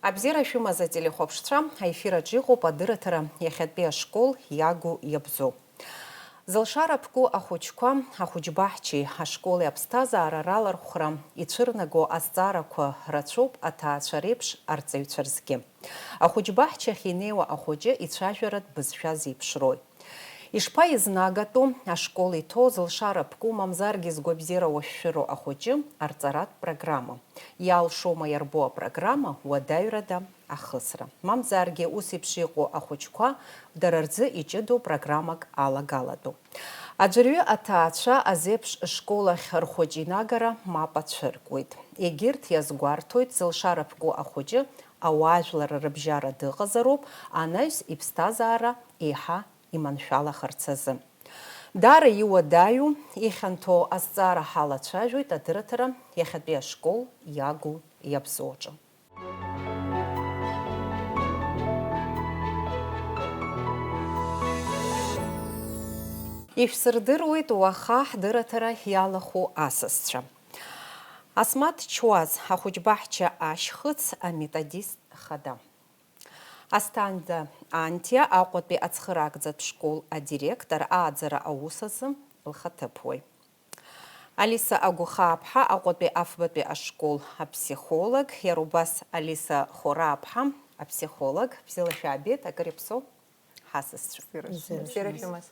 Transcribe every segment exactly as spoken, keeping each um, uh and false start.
Абзиара шәымаз, ателехәаԥшцәа, аефир аҿы иҟоуп адырраҭара иахьатәи ашкол иагу иабзоу. Зылшара ԥку ахәыҷқәа, ахәыҷбаҳчеи ашколи аԥсҭазаара ралархәра ицәырнаго азҵаарақәа рацәоуп аҭаацәа реиԥш арҵаҩцәа рзгьы. Ахәыҷбаҳчахь инеиуа ахәыҷы ицәажәаратә бызшәа зеиԥшрои? Ишԥаизнагатәу ашкол иҭоу зылшара ԥку, мамзаргьы згәабзиара уашәшәыроу ахәыҷы арҵаратә программа? Иалшома иарбоу апрограмма уадаҩрада ахысра? Мамзаргьы ус еиԥш иҟоу ахәыҷқәа дара рзы иҷыдоу программак алагалатәу? Аӡәырҩы аҭаацәа азеиԥш школ ахь рхәыҷ инагара мап ацәыркуеит. Егьырҭ иазгәарҭоит, зылшара ԥку ахәыҷы ауаажәлар рыбжьара дыҟазароуп, анаҩс иԥсҭазаара еиҳа иманшәалахарц азы. Даара иуадаҩу, ихьанҭоу азҵаара ҳалацәажәоит адырраҭара иахьатәи ашкол иагу иабзоу аҿы. Ишәсырдыруеит уаха ҳдырраҭара иалахәу асасцәа. Асмаҭ Чуаз, ахәыҷбаҳча ашьхыц аметодист хада. Асҭанда Анҭиа, Аҟәатәи ацхыраагӡатә школ адиректор, ааӡара аус азы лхаҭыԥуаҩ. Алиса Агәхааԥҳа, Аҟәатәи афбатәи ашкол аԥсихолог, иара убас Алиса Хорааԥҳа, аԥсихолог. Бзиала шәаабеит, акыр иаԥсоу ҳасасцәа. Бзиара шәымаз.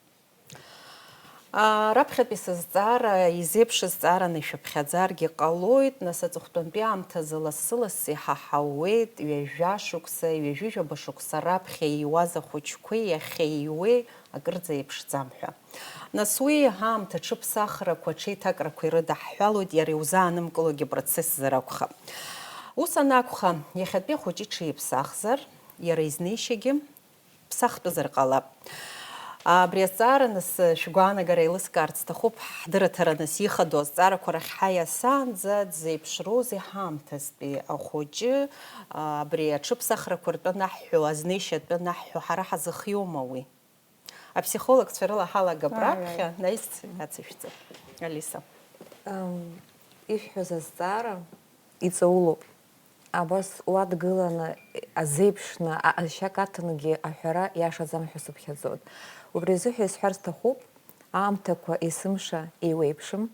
Аа, раԥхьатәи сызҵаара, изеиԥшыз зҵаараны ишәыԥхьаӡаргьы ҟалоит, нас, аҵыхәтәантәи аамҭазы лассы-лассы иҳаҳауеит, ҩажәа шықәса, ҩажәижәаба шықәса раԥхьа ииуаз ахәыҷқәеи иахьа ииуеи акырӡа еиԥшӡам ҳәа. Нас уи аамҭа аҽыԥсахрақәа, аҽеиҭакрақәа ирыдаҳҳәалоит, иара иузаанымкылогьы процессзар акәхап. Ус анакәха, иахьатәи ахәыҷы иҽиԥсахзар, иара изнеишьагьы ԥсахтәызар ҟалап. Абри азҵаара нас шәгәаанагара еилыскаарц сҭахуп, ҳдырраҭара нас ихадоу азҵаарақәа рахь ҳаиасаанӡа, дзеиԥшроузеи ҳаамҭазтәи ахәыҷы, абри аҽыԥсахрақәа ртәы анаҳҳәо, азнеишьа атәы анаҳҳәо, ҳара ҳазыхиоума уи? Аԥсихологцәа рыла ҳалагап. Ааи, раԥхьа, ааи. Наиз ацышәҵа. Алиса. Ам, ишәҳәаз азҵаара иҵаулоуп. Абас уа дгыланы, азеиԥшны, а-, ашьа каҭынгьы аҳәара иашаӡам ҳәа сыԥхьаӡоит. Убри азыҳәа исҳәар сҭахуп, аамҭақәа есымша еиуеиԥшым.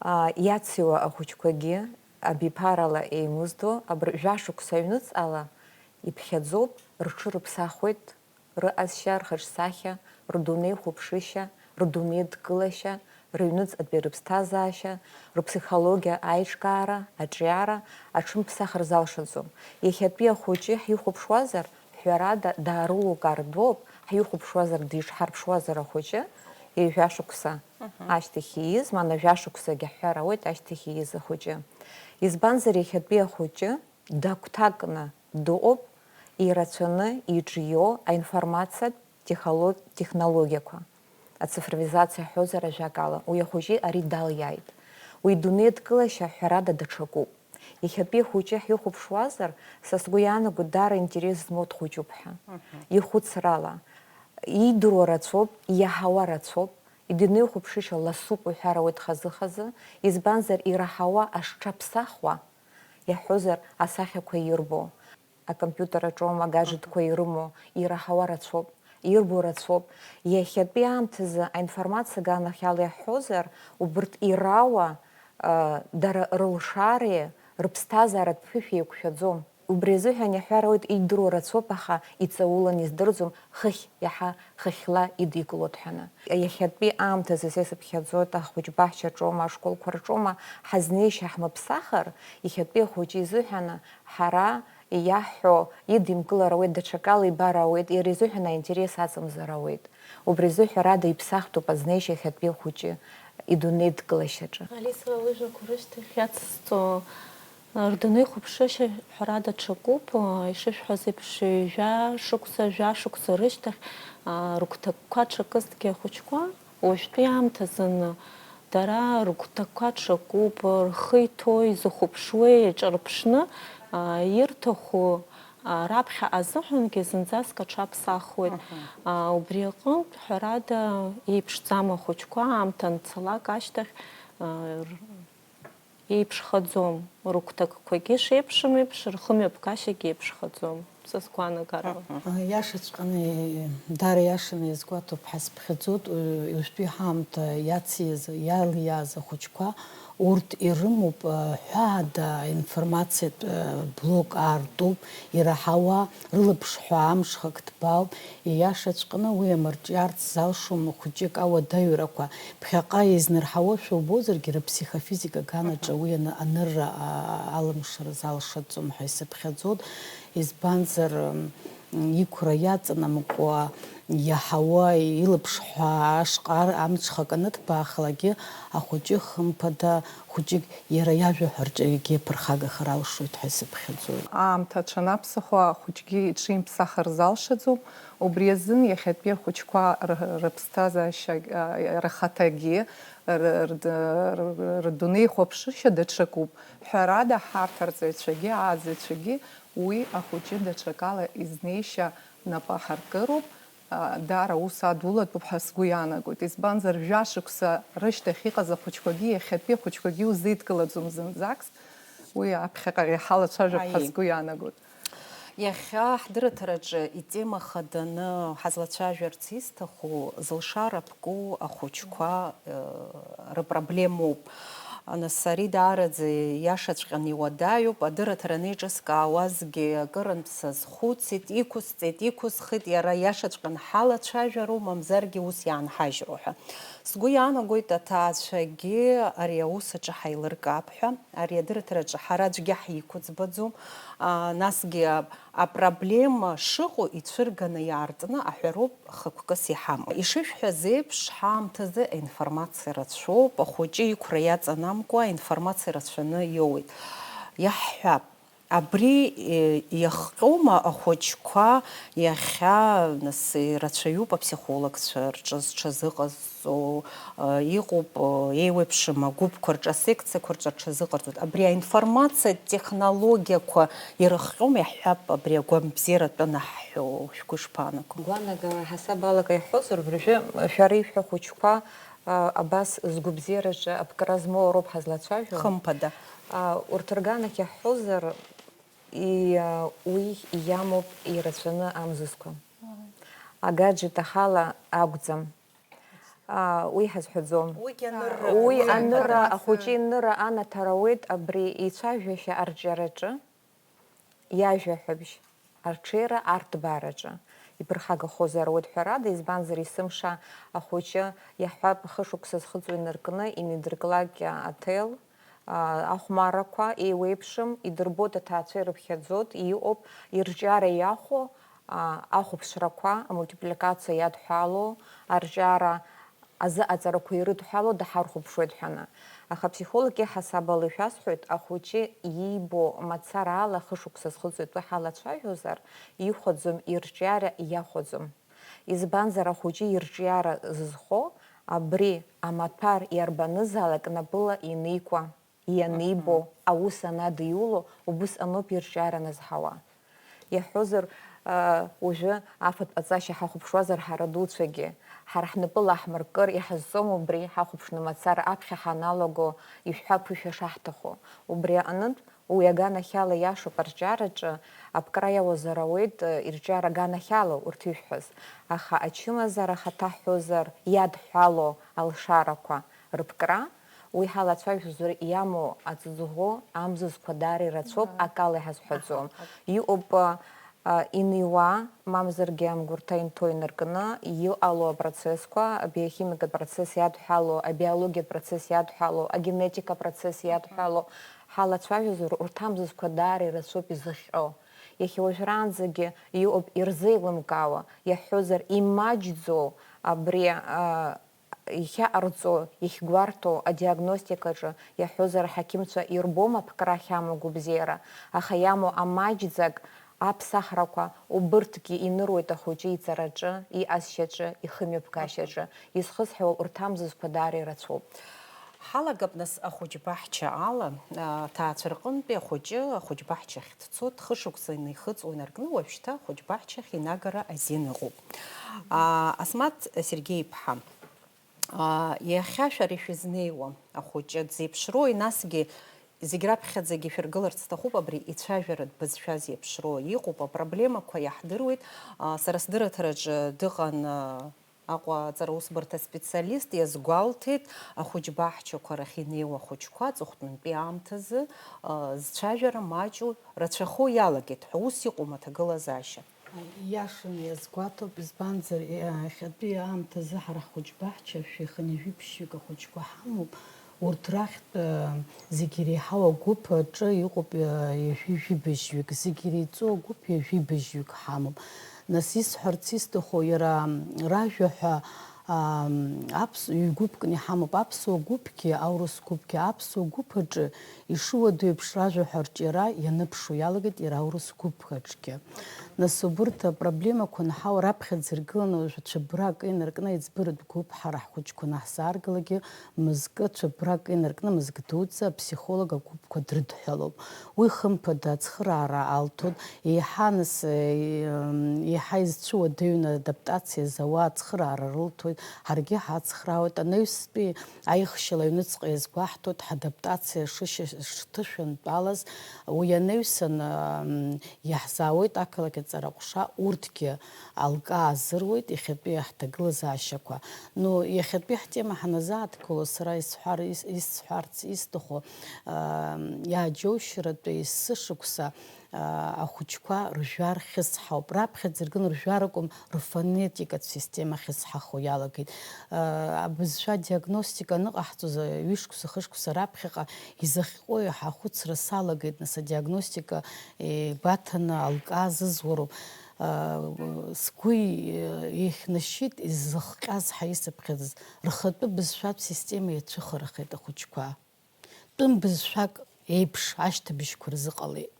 Аа, иациуа ахәыҷқәагьы абиԥарала еимыздо, абри жәашықәса аҩныҵҟала иԥхьаӡоуп, рҽырыԥсахуеит, рыҟазшьа, рхаҿсахьа, рдунеихәаԥшышьа, рдунеидкылашьа, рыҩныҵҟатәи рыԥсҭазаашьа, рыԥсихологиа аиҿкаара, аҿиара аҽымԥсахыр залшаӡом. Иахьатәи ахәыҷы ҳихәаԥшуазар, ҳәарада, даарылукаартәуп, ҳихәаԥшуазар, диҿҳарԥшуазар ахәыҷы, ҩажәа шықәса Мгм. ашьҭахь ииз, ма ҩажәа шықәсагьы аҳәара ауеит ашьҭахь ииз ахәыҷы. Избанзар, иахьатәи ахәыҷы дагәҭакны дыҟоуп, ирацәаны иҿио аинформациатә техало-, технологиақәа, ацифровизациа ҳҳәозар ажәакала, уи ахәыҷы ари далиааит. Уи идунеидкылашьа ҳәарада даҽакуп. Иахьатәи ахәыҷы ҳихәаԥшуазар, са сгәы иаанаго, даара интерес змоу дхәыҷуп ҳәа. Мгм. Ихәыцрала, иидыруа рацәоуп, иаҳауа рацәоуп, идунеихәаԥшышьа ласуп уҳәар ауеит хазы-хазы, избанзар, ираҳауа ашҽаԥсахуа, иаҳҳәозар, асахьақәа ирбо, акомпиутер аҿоума, агаджетқәа ирымоу, ираҳауа рацәоуп, ирбо рацәоуп. Иахьатәи аамҭазы аинформациа аганахьала иаҳҳәозар, убырҭ ирауа, а, дара рылшареи рыԥсҭазааратә ԥышәеи еиқәшәаӡом. Убри азыҳәан иаҳәар ауеит, идыруа рацәоуп, аха иҵаулан издырӡом, хыхь, иаҳа хыхьла идикылоит ҳәаны. Иахьатәи аамҭазы са исыԥхьаӡоит, ахәыҷбаҳчаҿоума, ашколқәа рҿоума, ҳазнеишьа ҳмыԥсахыр, иахьатәи ахәыҷы изыҳәаны ҳара иаҳҳәо идимкылар ауеит, даҽакала ибар ауеит, иара изыҳәан аинтерес аҵамзар ауеит. Убри азы ҳәарада иԥсахтәуп азнеишьа иахьатәи ахәыҷы идунеидкылашьаҿы. Алиса лыжәлақәа рышьҭахь иацсҵо, рдунеихәаԥшышьа ҳәарада ҽакуп, ишышәҳәаз еиԥш, ҩажәа шықәса, жәа шықәса рышьҭахь, рыгәҭакқәа ҽакызҭгьы ахәыҷқәа, уажәтәи аамҭазын дара рыгәҭакқәа ҽакуп, рхы иҭоу, изыхәаԥшуеи еиҿырԥшны, ирҭаху, раԥхьаҟа азыҳәангьы зынӡаск аҽаԥсахуеит. Мгм. Убри аҟынтә, ҳәарада, еиԥшӡам ахәыҷқәа аамҭа анцалак ашьҭахь, р-, еиԥшхаӡом, рыгәҭакқәагьы шеиԥшым еиԥш, рхымҩаԥгашьагьы еиԥшхаӡом, са сгәаанагарала. Иашаҵәҟьаны, даара иашаны иазгәаҭоуп ҳәа сыԥхьаӡоит, уажәтәи ҳаамҭа иациз, иалиааз ахәыҷқәа, урҭ ирымоуп, ҳәаада аинформациатә блок аартуп, ираҳауа, рылаԥш ҳәа амшха ҭбаауп, ииашаҵәҟьаны уи амырҿиарц залшом хәыҷык ауадаҩрақәа. Ԥхьаҟа изнырҳауашәа убозаргьы, рыԥсихофизика аганаҿы уи аны-, анырра, а-, алымшара залшаӡом ҳәа исыԥхьаӡоит. Избанзар, м, иқәра иаҵанамҟәуа, иаҳауа, илаԥш ҳәа ашҟа ар-, амҽхак анҭбаахалакгьы, ахәыҷы, хымԥада, хәыҷык иара иажәа ҳәа рҿы егьи аԥырхагахар алшоит ҳәа исыԥхьаӡоит. Аамҭа аҽанаԥсахуа ахәыҷгьы иҽимԥсахыр залшаӡом, убри азын иахьатәи ахәыҷқәа р-, рыԥсҭазаашьа, а, рхаҭагьы, р-, рд-, р-, рдунеи хәаԥшышьа даҽакуп. Ҳәарада, ҳарҭ арҵаҩцәагьы, ааӡаҩцәагьы уи ахәыҷы даҽакала изнеишьа напы аҳаркыроуп. А, даара аус адулатәуп ҳәа сгәы иаанагоит, избанзар, жәашықәса рышьҭахь иҟаз ахәыҷқәагьы иахьатәи ахәыҷқәагьы узеидкылаӡом зынӡакгьы, уи аԥхьаҟа иҳалацәажәап ҳәа Аиеи. Сгәы иаанагоит. Иахьа ҳдырраҭараҿы итема хаданы ҳазлацәажәарц исҭаху, зылшара ԥку ахәыҷқәа, э, рыпроблемоуп. Нас ари даараӡа иашаҵәҟьаны иуадаҩуп, адырраҭара анеиҿыскаауазгьы акырынтә сазхәыцит, иқәысҵеит, иқәысхит, иара иашаҵәҟьаны ҳалацәажәару, мамзаргьы ус иаанҳажьру ҳәа. Сгәы иаанагоит, аҭаацәагьы ари аус аҿы ҳаилыркаап ҳәа, ари адырраҭараҿы ҳара аӡәгьы ҳиқәыӡбаӡом, а, насгьы апроблема шыҟоу ицәырганы иаартны аҳәароуп хықәкыс иҳамоу. Ишышәҳәаз еиԥш, ҳаамҭазы аинформациа рацәоуп, ахәыҷы иқәра иаҵанамкуа аинформациа рацәаны иоуеит. Иаҳҳәап, абри, е, иахҟьома ахәыҷқәа иахьа, нас, ирацәаҩуп аԥсихологцәа рҿы зҽазыҟаз, ҟазҵо, э, иҟоуп, э, еиуеиԥшым агәыԥқәа рҿы, асекциақәа рҿы аҽазыҟарҵоит. Абри аинформациатә технологиақәа ирыхҟьома, иаҳҳәап, абри агәамбзиаратә анаҳҳәо, шәгәы шԥаанаго? Гәаанагара ҳасаб алак иаҳҳәозар, уажәы шәара ишәҳәа хәыҷқәа, а, абас згәабзиараҿы аԥкра змоу роуп ҳазлацәажәо. Хымԥада. А, урҭ рганахь иаҳҳәозар, и-, а, уи иамоуп ирацәаны амзызқәа. Агаџьыт ахала акәӡам. Аа, уи ҳазҳәаӡом. Уигьы анырра, Уи уи анырра, анырра. Ахәыҷы инырра анаҭар ауеит абри ицәажәашьа арҿиараҿы, иажәаҳәабжь арҽеира арҭбаараҿы иԥырхагахозар ауеит, ҳәарада, избанзар, есымша ахәыҷы, иаҳҳәап, хышықәса зхыҵуа инаркны инидырклак аҭел, аа, ахәмаррақәа еиуеиԥшым, идырбоит, аҭаацәа ирыԥхьаӡоит, иҟоуп ирҿиара иахәо, аа, ахәаԥшрақәа, амультипликациа иадҳәалоу, арҿиара азыҟаҵарақәа ирыдҳәалоу даҳархәаԥшуеит ҳәаны. Аха аԥсихологи ҳасабала ишәасҳәоит, ахәыҷы иибо мацара ала хышықәса зхыҵуа итәы ҳалацәажәозар, ихәаӡом, ирҿиара иахәаӡом. Избанзар, ахәыҷы ирҿиара зызхо абри амаҭәар иарбанызаалак напыла ианикуа, ианибо, Мгм. Аус анадиуло, убысҟаноуп ирҿиара назҳауа. Иаҳҳәозар, а, уажәы афатә ҟаҵашьа ҳахәаԥшуазар ҳара дуцәагьы, ҳара ҳнапыла ҳмыркыр, иҳазҵом убри, ҳахәаԥшны мацара аԥхьа ҳаналаго, ишәҳәа-ԥышәа шаҳҭаху. Убри аҟнытә, уи аганахьала иашоуп арҿиараҿы, аԥкра иауазар ауеит, ирҿиара аганахьала урҭ ишәҳәаз. Аха ачымазара ахаҭа ҳҳәозар, иадҳәало алшарақәа рыԥкра, уи ҳалацәажәозар иамоу аҵыҵӷәы амзызқәа даара ирацәоуп, Мгм. Акала иҳазҳәаӡом. Аха, ак- Иҟоуп, а, а, иниуа, мамзаргьы амгәарҭа инҭо инаркны иҟало апроцессқәа, абиохимикатә процесс иадҳәало, абиологиатә процесс иадҳәало, агенетика процесс иадҳәало, ҳалацәажәозар, урҭ амзызқәа даара ирацәоуп изыхҟьо. Иахьа уажәраанӡагьы иҟоуп ирзеилымкаауа, иаҳҳәозар, имаҷӡоу абри, а, иахьаҟарҵо, иахьгәарҭо адиагностикаҿы иаҳҳәозар, аҳақьымцәа ирбом аԥкра ахьамоу агәабзиара, аха иамоу амаҷӡак, аԥсахрақәа, убырҭгьы иныруеит ахәыҷы иҵараҿы, иҟазшьаҿы, ихымҩаԥгашьаҿы. Изхысҳәаауа урҭ амзызқәа даара ирацәоуп. Ҳалагап, нас, ахәыҷбаҳча ала, а, аҭаацәа рҟынтәи ахәыҷы ахәыҷбаҳчахь дцоит, хышықәса инихыҵуа инаркны, уажәшьҭа ахәыҷбаҳчахь инагара азин ыҟоуп. А, Асмаҭ Сергеи-иԥҳа, а, иахьа шәара ишәызнеиуа ахәыҷы дзеиԥшрои, насгьы Зегь раԥхьаӡагьы шәыргыларц сҭахуп абри ицәажәаратә бызшәа зеиԥшроу. Иҟоуп апроблемақәа, иаҳдыруеит. А, сара сдырраҭараҿы дыҟан, а, Аҟәа аҵара усбарҭа специалист иазгәалҭеит, ахәыҷ баҳчақәа рахь инеиуа ахәыҷқәа аҵыхәтәантәи аамҭазы, а, зцәажәара маҷу рацәахо иалагеит ҳәа. Ус иҟоума аҭагылазаашьа? Иашаны иазгәаҭоуп, избанзар, иахьатәи аамҭазы ҳара ҳхәыҷ баҳча шәи хынҩажәи ԥшьҩык ахәыҷқәа ҳамоуп. Урҭ рахьтә, э, зегь иреиҳау агәыԥ аҿы иҟоуп, э, ҩажәи жәибжьҩык, зегь иреиҵоу агәыԥ ҩажәи быжьҩык ҳамоуп. Нас исҳәарц исҭаху, иара ражәа ҳәа, ам, аԥс-, ҩ-гәыԥкны иҳамоуп, аԥсуа гәыԥгьы, аурыс гәыԥгьы, аԥсуа гәыԥ аҿы ишыуадаҩу еиԥш ражәа ҳәа арҿиара ианыԥшуа иалагеит иара аурыс гәыԥ аҿгьы. Нас убырҭ апроблемақәа анҳау раԥхьаӡа иргыланы уажә цәыббра акы инаркны аиҵбыратә гәыԥ ҳара ҳхәыҷқәа анаҳзааргалакгьы, мызкы цәыббра акы инаркны мызк дуӡӡа аԥсихолог агәыԥқәа дрыдҳәалоуп. Уи хымԥада ацхыраара алҭоит, еиҳа нас, е-, еиҳа изцәыуадаҩны адаптациа зауа ацхыраара рылҭоит, ҳаргьы ҳацхраауеит, анаҩстәи аихшьала аҩныҵҟа иазгәаҳҭоит ҳадаптациа шышьа-, шҭышәынтәалаз, уи анаҩсан, ам, иаҳзаауеит ақалақь аҵара ҟәша, урҭгьы алкаа азыруеит иахьатәи ҳҭагылазаашьақәа. Ну, иахьатәи ҳтема ҳаназааҭгыло, сара исҳәар-, ис-, исҳәарц исҭаху, ам, иааџьоушьаратәы есышықәса, а, ахәыҷқәа ржәар хьысҳауп. Раԥхьаӡа иргын ржәар акәым, рфонетикатә система хьысҳахо иалагеит. А, абызшәа диагностика аныҟаҳҵоз, а, ҩышықәса, хышықәса раԥхьаҟа изахьҟои ҳәа ахәыцра салагеит, нас, адиагностика, е, гәаҭаны алкаа зызуароуп. А, сгәы, е, еихьнашьит излыхҟьаз ҳәа исыԥхьаӡаз. Рхатәы бызшәатә система иацәыхарахеит ахәыҷқәа. Тәым бызшәак еиԥш ашьҭыбжьқәа рзыҟалеит.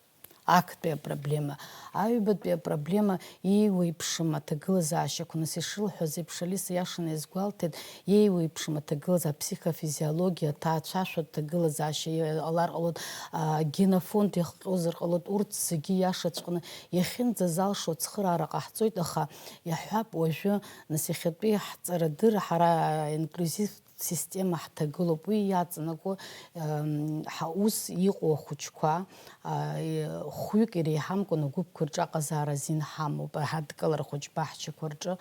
Актәи апроблема. Аҩбатәи апроблема иеиуеиԥшым аҭагылазаашьақәа, нас, ишылҳәаз еиԥш, Алиса иашаны иазгәалҭеит, иеиуеиԥшым аҭагылазаа-, аԥсихофизиологиа, аҭаацәашәа аҭагылазаашьа иҟалар ҟалоит, агенофонд иахҟьозар ҟалоит, урҭ зегьы иашаҵәҟьаны иахьынӡазалшо ацхыраара ҟаҳҵоит, аха иаҳҳәап, уажәы, нас, иахьатәи ҳҵарадырра ҳара инклюзив система ҳҭагылоуп. Уи иаҵанакуа, ем, ҳа-, ус иҟоу ахәыҷқәа, а, и-, хәҩык иреиҳамкәан агәыԥқәа рҿы аҟазаара азин ҳамоуп, аҳадкылара хәыҷ баҳчақәа рҿы.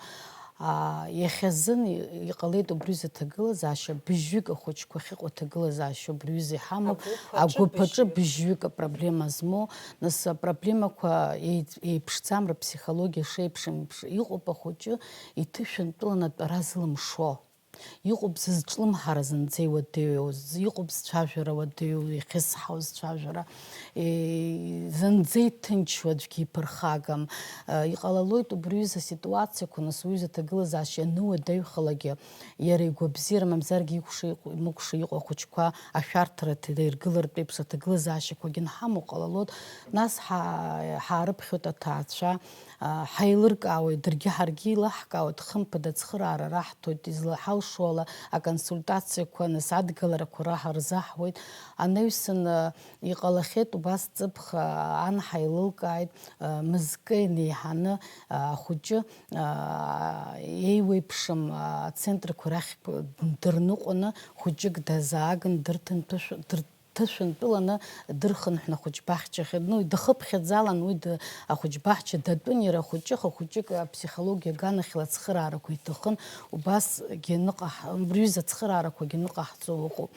А, иахьазын и-, иҟалеит убри ҩыза аҭагылазаашьа, быжьҩык ахәыҷқәа ахьыҟоу аҭагылазаашьа убри ҩыза иҳамоуп. Агәыԥ аҿы Агәыԥ аҿы быжьҩык. Быжьҩык апроблема змоу, нас апроблемақәа еи-, еиԥшӡам, рыԥсихологиа шеиԥшым еиԥш иҟоуп ахәыҷы иҭышәынтәыланы атәара зылымшо. Иҟоуп зызҿлымҳара зынӡа иуадаҩу, з-, иҟоуп зцәажәара уадаҩу, иахьысҳау зцәажәара, е, зынӡа иҭынчу аӡәгьы иԥырхагам. Е, иҟалалоит убри ҩыза ситуациақәа, нас уи ҩыза аҭагылазаашьа иануадаҩхалакгьы, иара игәабзиара мамзаргьы икәша иҟ-, имыкәша иҟоу ахәыҷқәа ашәарҭара ҭ-, иргылартә еиԥш аҭагылазаашьақәагьы анҳамоу ҟалалоит, нас ҳа-, ҳаарыԥхьоит аҭаацәа, а, ҳаилыркаауеит, даргьы ҳаргьы еилаҳкаауеит, хымԥада ацхыраара раҳҭоит, излаҳалшо ала аконсультациақәа, нас адгаларақәа раҳа рзаҳуеит. Анаҩсан, а, иҟалахьеит убас ҵыԥх, а, ан ҳаилылкааит, а, мызкы инеиҳаны, а, ахәыҷы, а, еиуеиԥшым, а, ацентрқәа рахь дырныҟәаны хәыҷык дазааган, дырҭынҭәышә-, дыр-, ҭышәынтәыланы дырхынҳәны ахәыҷбаҳчахь, ну, дахыԥхьаӡалан, уи д-, ахәыҷбаҳча датәын, иара ахәыҷы, аха хәыҷык аԥсихологиа аганахьала ацхыраарақәа иҭахын, убасгьы ныҟаҳ-, убри ҩыза ацхыраарақәагьы ныҟаҳҵо ыҟоуп.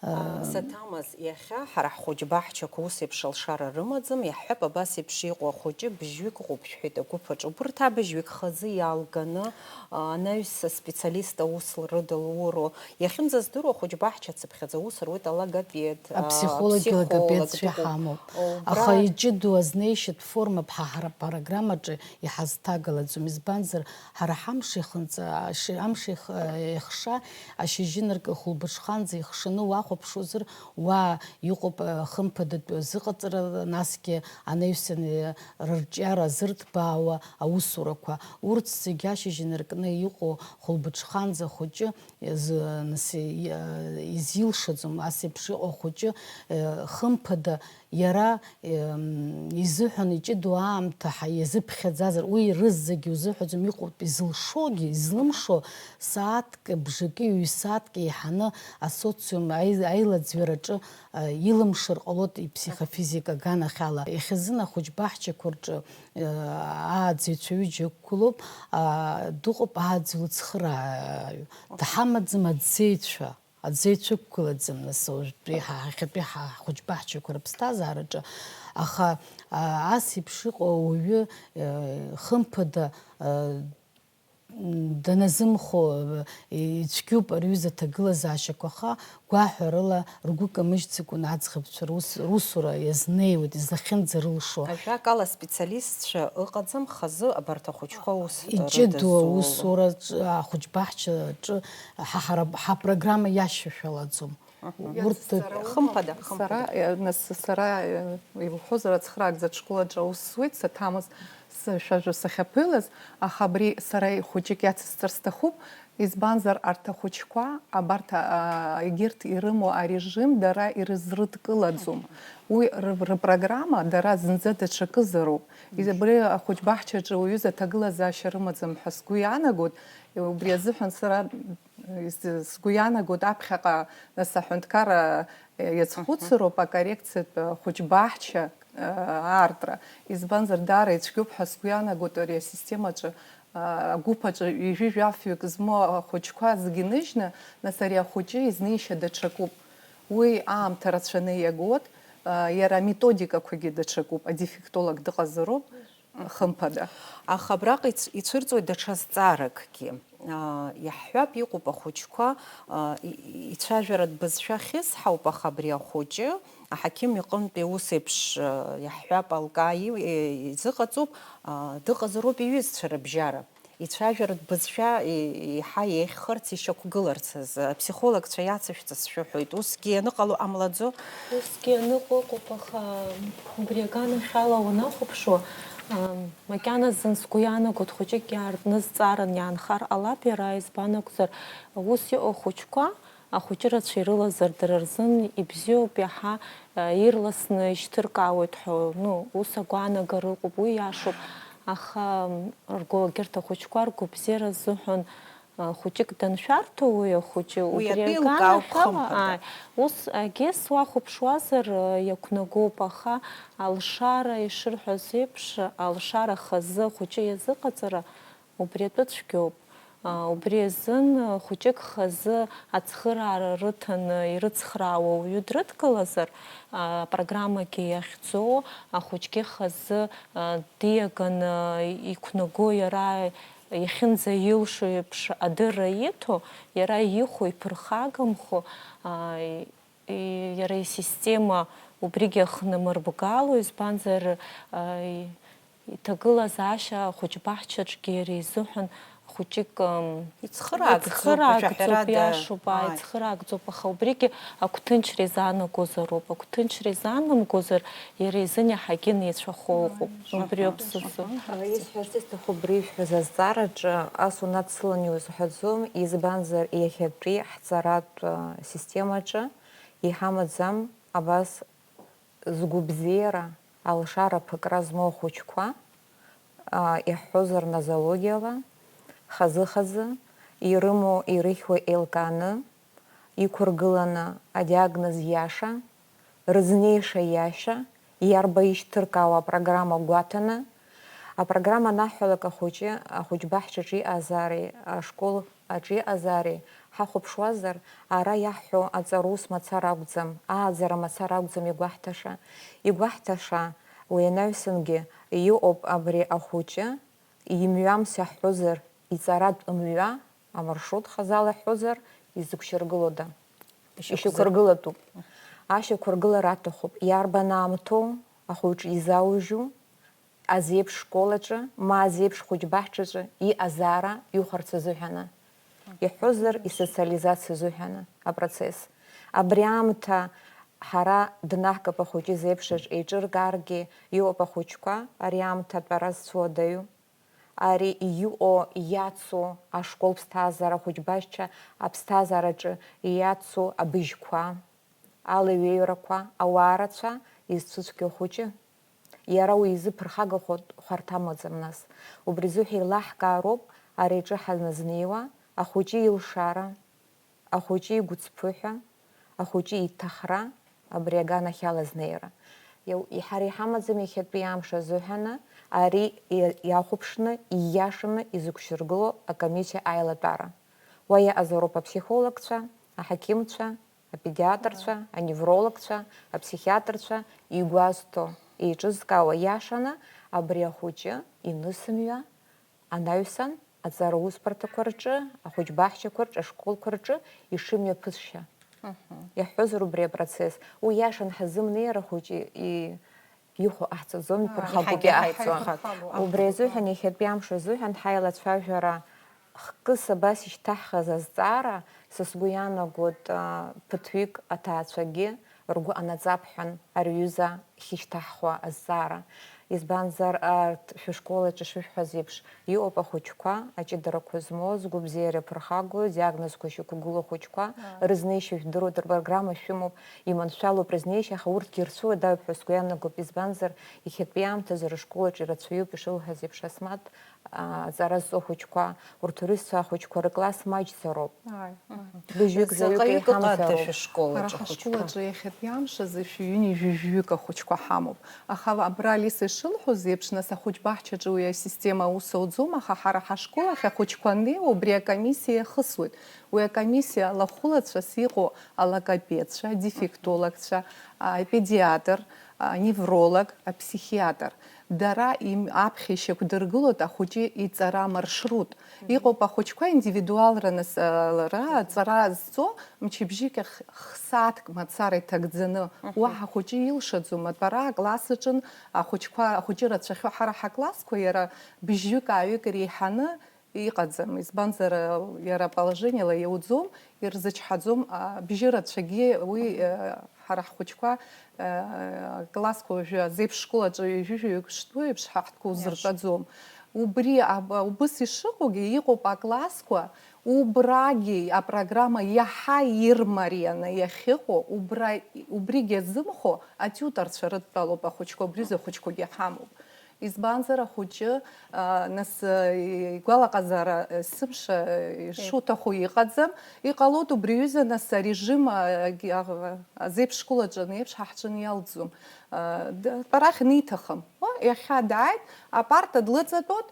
Саҭамаз, иахьа ҳара ҳхәыҷбаҳчақәа ус еиԥш алшара рымаӡам, иаҳҳәап, абас еиԥш иҟоу ахәыҷы быжьҩык ыҟоуп шәҳәеит агәыԥ аҿы. Убырҭ абыжьҩык хазы иалганы, анаҩс аспециалист аус рыдылуро, иахьынӡаздыруа, ахәыҷбаҳча ацыԥхьаӡа аус руеит алогопед, а, Аԥсихологи психолог логопедцәа дыҟоуп. Иҳамоуп. Убра Аха иҷыдоу азнеишьатә форма ҳа ҳара апрограммаҿы иҳазҭагалаӡом. Избанзар, ҳара ҳамш ихынҵа-, аши-, амш еих-, еихша, ашьыжьынаркы хәылбыҽханӡа ихшаны уахәаԥшуазар, уа иҟоуп, а, хымԥадатәи азыҟаҵара, насгьы анаҩсан, а, рырҿиара зырҭбаауа аусурақәа. Урҭ зегьы ашьыжьынаркны иҟоу хәылбыҽханӡа хәыҷы Иазы-, нас, и-, изилшаӡом, ас еиԥш иҟоу ахәыҷы, э, хымԥада Иара, эм, изыҳәан иҷыдоу аамҭа ҳа-, иазыԥхьаӡазар, уи рызегьы узыҳәаӡом, иҟоуп изылшогьы, излымшо, сааҭк бжаки ҩ-сааҭк еиҳаны асоциум аи-, аилаӡҩараҿы, э, илымшар ҟалоит иԥсихофизика аганахьала. Иахьазын ахәыҷбаҳчақәа рҿы, э, ааӡаҩцәа ҩыџьа ықәгылоуп, а, дыҟоуп ааӡаҩ лыцхырааҩ. Дҳамаӡам аӡеицәа. Аӡы ицәықәгылаӡам, нас, уажәтәи ҳа-, ҳахьатәи ҳа-, ҳхәыҷбаҳчақәа рыԥсҭазаараҿы. Аха, а, ас еиԥш иҟоу ауаҩы, э, хымԥада, э, даназымхо, э, ицәгьоуп рҩыза аҭагылазаашьақәа, аха гәаҳәарыла ргәы камыжьӡакәа аӡӷабцәа рус-, русура иазнеиуеит, излахьынӡарылшо. Ажәакала, специалистцәа ыҟаӡам хазы абарҭ ахәыҷқәа ус Иҷыдоу рыдызҵо. Аусураҿ, ахәыҷбаҳчаҿы ҳа-, ҳара, ҳапрограмма иашьашәалаӡом. Урҭ Хымԥада, хымԥада. Сара, э, нас, сара, э, иуҳәозар, ацхыраагӡатә школаҿы аус зуеит, саҭамыз, сышәажәо сахьаԥылаз, аха абри сара хәыҷык иацысҵар сҭахуп, избанзар, арҭ ахәыҷқәа, абарҭ, а, егьырҭ ирымоу арежим дара ирызрыдкылаӡом. Уи ры-, рыпрограмма дара зынӡа даҽакызароуп. Из-, абри ахәыҷбаҳчаҿы уаҩыза аҭагылазаашьа рымаӡам ҳәа сгәы иаанагоит. Убри азыҳәан сара, э, из-, сгәы иаанагоит аԥхьаҟа, нас, аҳәынҭқарра, э, иазхәыцыроуп акоррекциатә, э, хәыҷбаҳча, э, аартра. Избанзар, даара ицәгьоуп ҳәа сгәы иаанагоит ари асистемаҿы, э, агәыԥ аҿы ҩажәи жәафҩык змоу ахәыҷқәа зегьы ныжьны, нас, ари ахәыҷы изнеишьа даҽакуп. Уи аамҭа рацәаны иагоит, э, иара аметодикақәагьы даҽакуп, адефектолог дыҟазароуп. Хымԥада. Аха абраҟа иц-, ицәырҵуеит даҽа зҵааракгьы. Аа, иаҳҳәап, иҟоуп ахәыҷқәа, аа, и-, и-, ицәажәаратә бызшәа ахьысҳауп, аха абри ахәыҷы аҳақьым иҟынтәи ус еиԥш, аа, иаҳҳәап, алкаа и-, е-, изыҟаҵоуп, аа, дыҟазароуп иҩызцәа рыбжьара. Ицәажәаратә бызшәа и-, еиҳа еиӷьхарц, ишьақәгыларц азы аԥсихологцәа иацышәҵа сшәыҳәоит. Усгьы аныҟало ҟамлаӡо? Усгьы аныҟоу ыҟоуп, аха убри аганахьала уанахәаԥшуа, ам, макьаназын сгәы иаанагоит, хәыҷык иаартны зҵааран иаанхар ҟалап иара, избан акәзар, ус иҟоу ахәыҷқәа, ахәыҷы рацәа ирылазар, дара рзын ибзиоуп иаҳа, а, ирласны ишьҭыркаауеит ҳәа, ну, ус агәаанагара ыҟоуп, уи иашоуп. Аха, м, ргәы, егьырҭ ахәыҷқәа ргәабзиара азыҳәан, а, хәыҷык даншәарҭоу уи ахәыҷы, уи убри атәы еилкаауп, аганахьала, хымԥада. Ааи, ус агьыс уахәаԥшуазар, а, иақәнагоуп, аха алшара ишырҳәаз еиԥш, алшара хазы ахәыҷы иазыҟаҵара убри атәы цәгьоуп. А, убри азын, а, хәыҷык хазы ацхыраара рыҭаны ирыцхраауа уаҩы дрыдкылазар, а, апрограммагьы иахьӡо, ахәыҷгьы хазы, а, диаганы иқәнаго, иара иахьынӡаилшо еиԥш адырра иҭо, иара ихәо, иԥырхагамхо, а, и-, иара исистема убригьы ахнамырбгало, избанзар, а, и-, иҭагылазаашьа ахәыҷбаҳчаҿгьы иара изыҳәан хәыҷык, ам, Ицхыраагӡоуп, ицхыраагӡоуп, ҳәарада. Иашоуп, ааи, Ааи. Ицхыраагӡоуп, аха убригьы агәҭынчра изаанагозароуп. Агәҭынчра изаанамгозар, иара изын иаҳагьы неицәахо ыҟоуп. Убриоуп сызу. Исҳәарц исҭаху, убри ишәҳәаз азҵаараҿы ас унадсылан иузҳәаӡом, избанзар, иахьатәи ҳҵаратә, а, системаҿы иҳамаӡам абас згәабзиара, алшара ԥыкра змоу ахәыҷқәа, а, иаҳҳәозар, нозологиала, хазы-хазы, ирымоу, ирыхьуа еилкааны, иқәыргыланы адиагноз иаша, рызнеиша иашьа, иарбаишьҭыркаауа апрограмма гәаҭаны, апрограмма анаҳҳәалак ахәыҷы, ахәыҷбаҳчаҿы иҟазаари, ашкол аҿы иҟазаари ҳахәаԥшуазар, ара иаҳҳәо аҵараус мацара акәӡам, ааӡара мацара акәӡам игәаҳҭаша. Игәаҳҭаша уи анаҩсангьы иҟоуп абри ахәыҷы имҩамс иаҳҳәозар, иҵаратә мҩа, амаршрут хазала иаҳҳәозар, изықәшьаргылода? Ишьақәзы- Ишьақәыргылатәуп. Ашьақәыргылара аҭахуп. Иарбан аамҭоу ахәыҷы изаужьу? Азеиԥш школаҿы, ма азеиԥш хәыҷбаҳчаҿы иҟазаара иухарц азыҳәаны, иҳәозар, исоциализациа азыҳәаны апроцесс. Абри аамҭа ҳара днаҳгап ахәыҷы зеиԥшаҿ еиҿыркааргьы, иҟоуп ахәыҷқәа ари аамҭа атәара зцу адаҩу. Ари иҟоу, иацу ашкол ԥсҭазаара, ахәыҷбаҳча аԥсҭазаараҿы иацу абыжьқәа, алеиҩеирақәа, ауаа рацәа, изцәыцәгьоу ахәыҷы. Иара уи изы ԥырхагахо хәарҭа амаӡам нас. Убри азыҳәа еилаҳкаароуп ари аҿы ҳаназнеиуа, ахәыҷы илшара, ахәыҷы игәыцԥыҳәа, ахәыҷы иҭахра, абри аганахь алазнеира. Иау-, иҳара иҳамаӡам иахьатәи амш азыҳәаны, ари иа-, иахәаԥшны, ииашаны изықәшьаргыло акомиссиа аилатәара. Уа иҟазароуп аԥсихологцәа, аҳақьымцәа, апедиатрцәа, аневрологцәа, аԥсихиатрцәа игәазҭо, еиҿызкаауа иашаны абри ахәыҷы инысымҩа анаҩсан, аҵара усбарҭақәа рҿы, ахәыҷбаҳчақәа рҿы, ашколқәа рҿы ишымҩаԥысшьа. Мгм. Иаҳҳәозар убри апроцесс, уи иашан ҳазымнеир ахәыҷы и-, ихәо ҟаҳҵаӡом, Аа, иԥырхагоуп иҳагьы иҟаҳҵо. Ҳаиҵо. Убри азыҳәан иахьатәи амш азыҳәан ҳаилацәажәара хкыс абас ишьҭаҳхыз азҵаара, са сгәы иаанагоит, а, ԥыҭҩык аҭаацәагьы ргәы ҟанаҵап ҳәан ари аҩыза ахьышьҭаҳхуа азҵаара. Избанзар, арҭ шәышкол аҿы шышәҳәаз еиԥш, иҟоуп ахәыҷқәа, аҷыдарақәа змоу, згәабзиара ԥырхагоу, диагнозқәа шьақәгылоу ахәыҷқәа, Аа. рызнеишьа жәдыруеит, рпрограмма шәымоуп, иманшәалоуп рызнеишьа, аха урҭгьы ирцәыуадаҩуп ҳәа сгәы иаанагоуп, избанзар, иахьатәи аамҭазы рышкол аҿы ирацәаҩуп, ишылҳәаз еиԥш, Асмаҭ, а, аҵара зҵо ахәыҷқәа, урҭ урысцәа ахәыҷқәа рыкласс маҷӡароуп. Ааи, ааи. Быжьҩык, Заҟаҩык заҩык ыҟада еиҳамҭароуп. Шәышкол Ҳара аҿы ҳашкол ахәыҷқәа? Аҿы иахьатәи амш азы шәҩыни жәаҩык ахәыҷқәа ҳамоуп. Аха абра Алиса ишылҳәоз еиԥш, нас ахәыҷ баҳчаҿы уи асистема аус ауӡом, аха ҳара ҳашкол ахь ахәыҷқәа аннеиуа убри акомиссиа иахысуеит. Уи акомиссиа алахәылацәас иҟоу алогопедцәа, адефектологцәа, апедиатр, аневролог, аԥсихиатр. Дара им-, аԥхьа ишьақәдыргылоит ахәыҷы иҵара амаршрут. Мгм. Иҟоуп ахәыҷқәа индивидуалра нас-, а, лара аҵара зҵо, мчыбжьык ахь х-, сааҭк мацара иҭагӡаны. Мгм. Уаҳа ахәыҷы илшаӡом, атәара акласс аҿын ахәыҷқәа, ахәыҷы рацәахьоу ҳара ҳаклассқәа иара быжьҩык-ааҩык иреиҳаны иҟаӡам, избанзар, иара аположениала иауӡом, ирзычҳаӡом, а, бжьы рацәагьы уи, э, ҳара ҳхәыҷқәа, э, классқәа уажәы азеиԥш школ аҿы ҩажәи жәаҩык шҭәу еиԥш ҳа ҳтәқәа Иашоуп. Узыртәаӡом. Убри аб-, убыс ишыҟоугьы, иҟоуп аклассқәа, убрагьы апрограмма иаҳа ирмарианы иахьыҟоу, убра-, убригьы азымхо атиуторцәа рыдтәалоуп ахәыҷқәа, убри рзы ахәыҷқәагьы ҳамоуп. Избанзар, ахәыҷы, а, нас, а, игәалаҟазаара, а, есымша, а, ишуҭаху иҟаӡам. Иҟалоит убри аҩыза, нас, арежим, а, а, азеиԥш школ аҿы анеиԥш ҳа ҳҿы иалҵӡом. А, д-, атәарахь аниҭахым. О, иахьа дааит, апарта длыҵатәоит,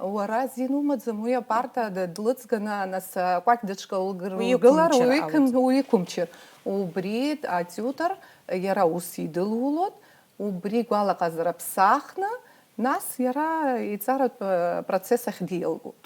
уара азин умаӡам, уи апарта д-, длыҵганы, нас, а, акәакь даҽакы лгар-, Уи лгылар, иқәымчыр уи икым-, ҟалоит. Уи иқәымчыр. Убри атиутор иара ус идылулоит. Убри гәалаҟазара ԥсахны, нас иара иҵаратә, э, процесс ахь диалгоит.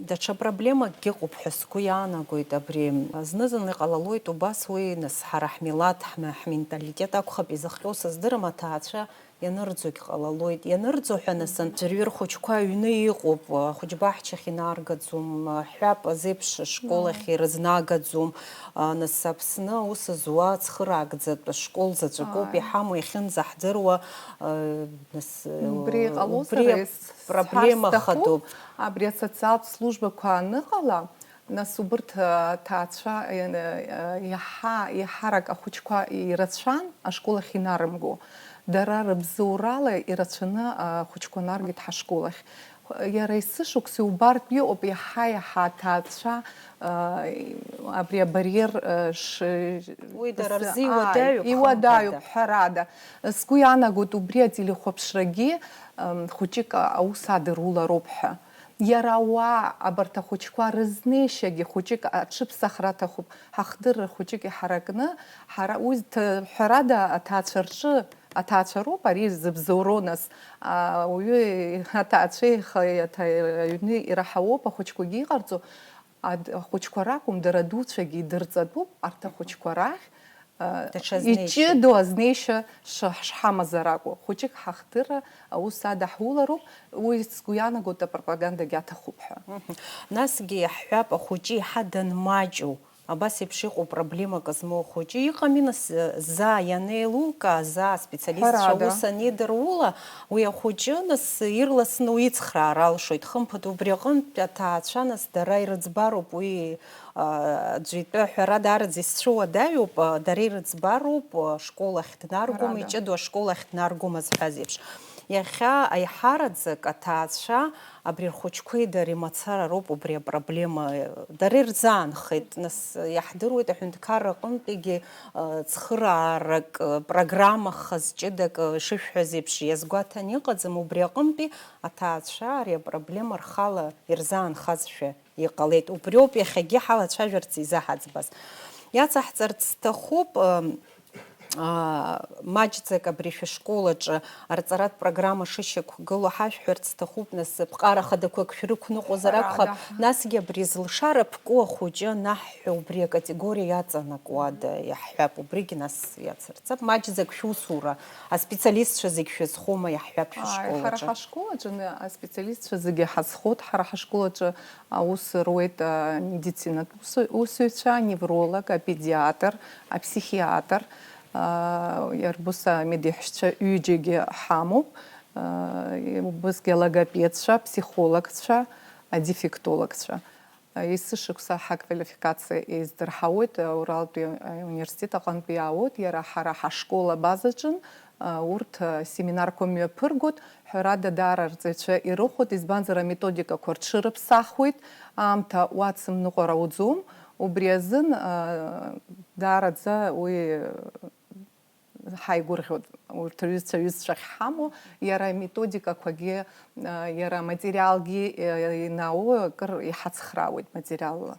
Даҽа проблемакгьы ыҟоуп ҳәа сгәы иаанагоит абри. Зны-зынла иҟалалоит убас уи, нас, ҳара ҳмилаҭ, ҳм-, ҳменталитет акәхап изыхҟьоу сыздырам, аҭаацәа ианырӡогь ҟалалоит. Ианырӡо ҳәа, нас, анцәырҩы рхәыҷқәа аҩны иҟоуп, ахәыҷбаҳчахь инаргаӡом, ҳәап азеиԥш ашкол ахь ирызнагаӡом. А, нас, Аԥсны аус зуа цхыраагӡатә ашкол заҵәык ауп Ааи. Иҳамоу, иахьынӡаҳдыруа, а, нас, Убри иҟалозар, убри ес-, проблема сҳәар сҭахуп, хадоуп. Абри асоциалтә службақәа аныҟала, Нас убырҭ, а, аҭаацәа, а, а, иаҳа-, иаҳарак ахәыҷқәа ирацәан ашкол ахь инарымго. Дара рыбзоурала ирацәаны, а, ахәыҷқәа наргеит ҳашкол ахь. Иара есышықәса иубартә иҟоуп иаҳа-иаҳа аҭаацәа, а, абри абариер, а, ш-, Уи дара с-, рзы ааи, иуадаҩуп, иуадаҩуп, хымԥада. Ҳәарада. Сгәы иаанагоит, убри ателехәаԥшрагьы, ам, хәыҷык аус адырулароуп ҳәа. Иара ауаа, абарҭ ахәыҷқәа рызнеишьагьы хәыҷык аҽыԥсахра аҭахуп, ҳахдырра хәыҷык иҳаракны, ҳара уи зҭ-, ҳәарада, аҭаацәа рҿы, аҭаацәа роуп ари зыбзоуроу нас, а, уаҩы аҭаацәа ихы иаҭа-, аҩны ираҳауоуп ахәыҷқәагьы иҟарҵо, ад-, ахәыҷқәа ракәым, дара адуцәагьы идырҵатәуп, арҭ ахәыҷқәа рахь, Даҽа знеишьа. Иҷыдоу азнеишьа ш-, шҳамазар акәу, хәыҷык ҳахдырра аус адаҳулароуп, уи сгәы иаанагоит апропагандагьы аҭахуп ҳәа. Мгм. Насгьы иаҳҳәап, ахәыҷы иаҳа данмаҷу, Абас еиԥш иҟоу проблемак змоу ахәыҷы иҟами, нас, заа ианеилукаа, заа аспециалистцәа Ҳәарада. Ус анидырула, уи ахәыҷы, нас, ирласны уицхраар алшоит. Хымԥада, убри аҟынтә аҭаацәа, нас, дара ирыӡбароуп уи, а, аӡәы итәы аҳәара даараӡа исцәыуадаҩуп, а, дара ирыӡбароуп, а, школ ахь днаргом, Ҳәарада. Иҷыдоу ашкол ахь днаргом азҳәаз еиԥш. Иахьа аиҳараӡак аҭаацәа абри рхәыҷқәеи дареи мацара роуп убри апроблема, дара ирзаанхеит, нас, иаҳдыруеит аҳәынҭқарра аҟынтәигьы, э, цхыраарак, э, программа хаз ҷыдак, э, ишышәҳәаз еиԥш, иазгәаҭан иҟаӡам, убри аҟынтәи аҭаацәа ари апроблема рхала ирзаанхазшәа иҟалеит. Убриоуп иахьагьы ҳалацәажәарц изаҳаӡбаз. Иацаҳҵарц сҭахуп, э, аа, маҷӡак абри шәышкол аҿы арҵаратә программа шышьақәгылоу ҳашәҳәарц сҭахуп, нас, ԥҟара хадақәак шәрықәныҟәозар акәхап, Ҳәарада. Насгьы абри зылшара ԥку ахәыҷы анаҳҳәо убри акатегориа иаҵанакуада, иаҳҳәап, убригь нас иацырҵап. Маҷӡак шәусура, аспециалистцәа зегь шәызхоума, иаҳҳәап, Ааи, шәышкол ҳара аҿы. Ҳашкол аҿы ны-, аспециалистцәа зегьы ҳазхоит, ҳара ҳашкол аҿы аус руеит, а, медицинатә усу-, усуҩцәа, аневролог, апедиатр, аԥсихиатр, а, иарбус амедеҳәшьцәа ҩыџьагьы ҳамоуп, а, убысгьы алогопедцәа, аԥсихологцәа, адефектологцәа. Есышықәса ҳаквалификациа еиздырҳауеит, Уралтәи университет аҟынтәи иаауеит, иара ҳара ҳашкол абазаҿын, урҭ семинарқәа мҩаԥыргоит, ҳәарада, даара арҵаҩцәа ирыхәоит, избанзар, аметодикақәа рҽырыԥсахуеит, аамҭа уацымныҟәар ауӡом, убри азын, даараӡа уи ҳаигәырӷьоит, урҭ рҩызцәа, аҩызцәа ахьҳамоу, иара аметодикақәагьы, иара аматериалгьы, инауу акыр иҳацхраауеит материалла.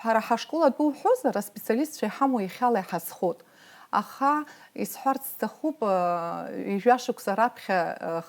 Ҳара ҳашкол атәы уҳәозар, аспециалистцәа иҳамоу иахьала иҳазхоит. Аха исҳәарц сҭахуп, ҩажәа шықәса раԥхьа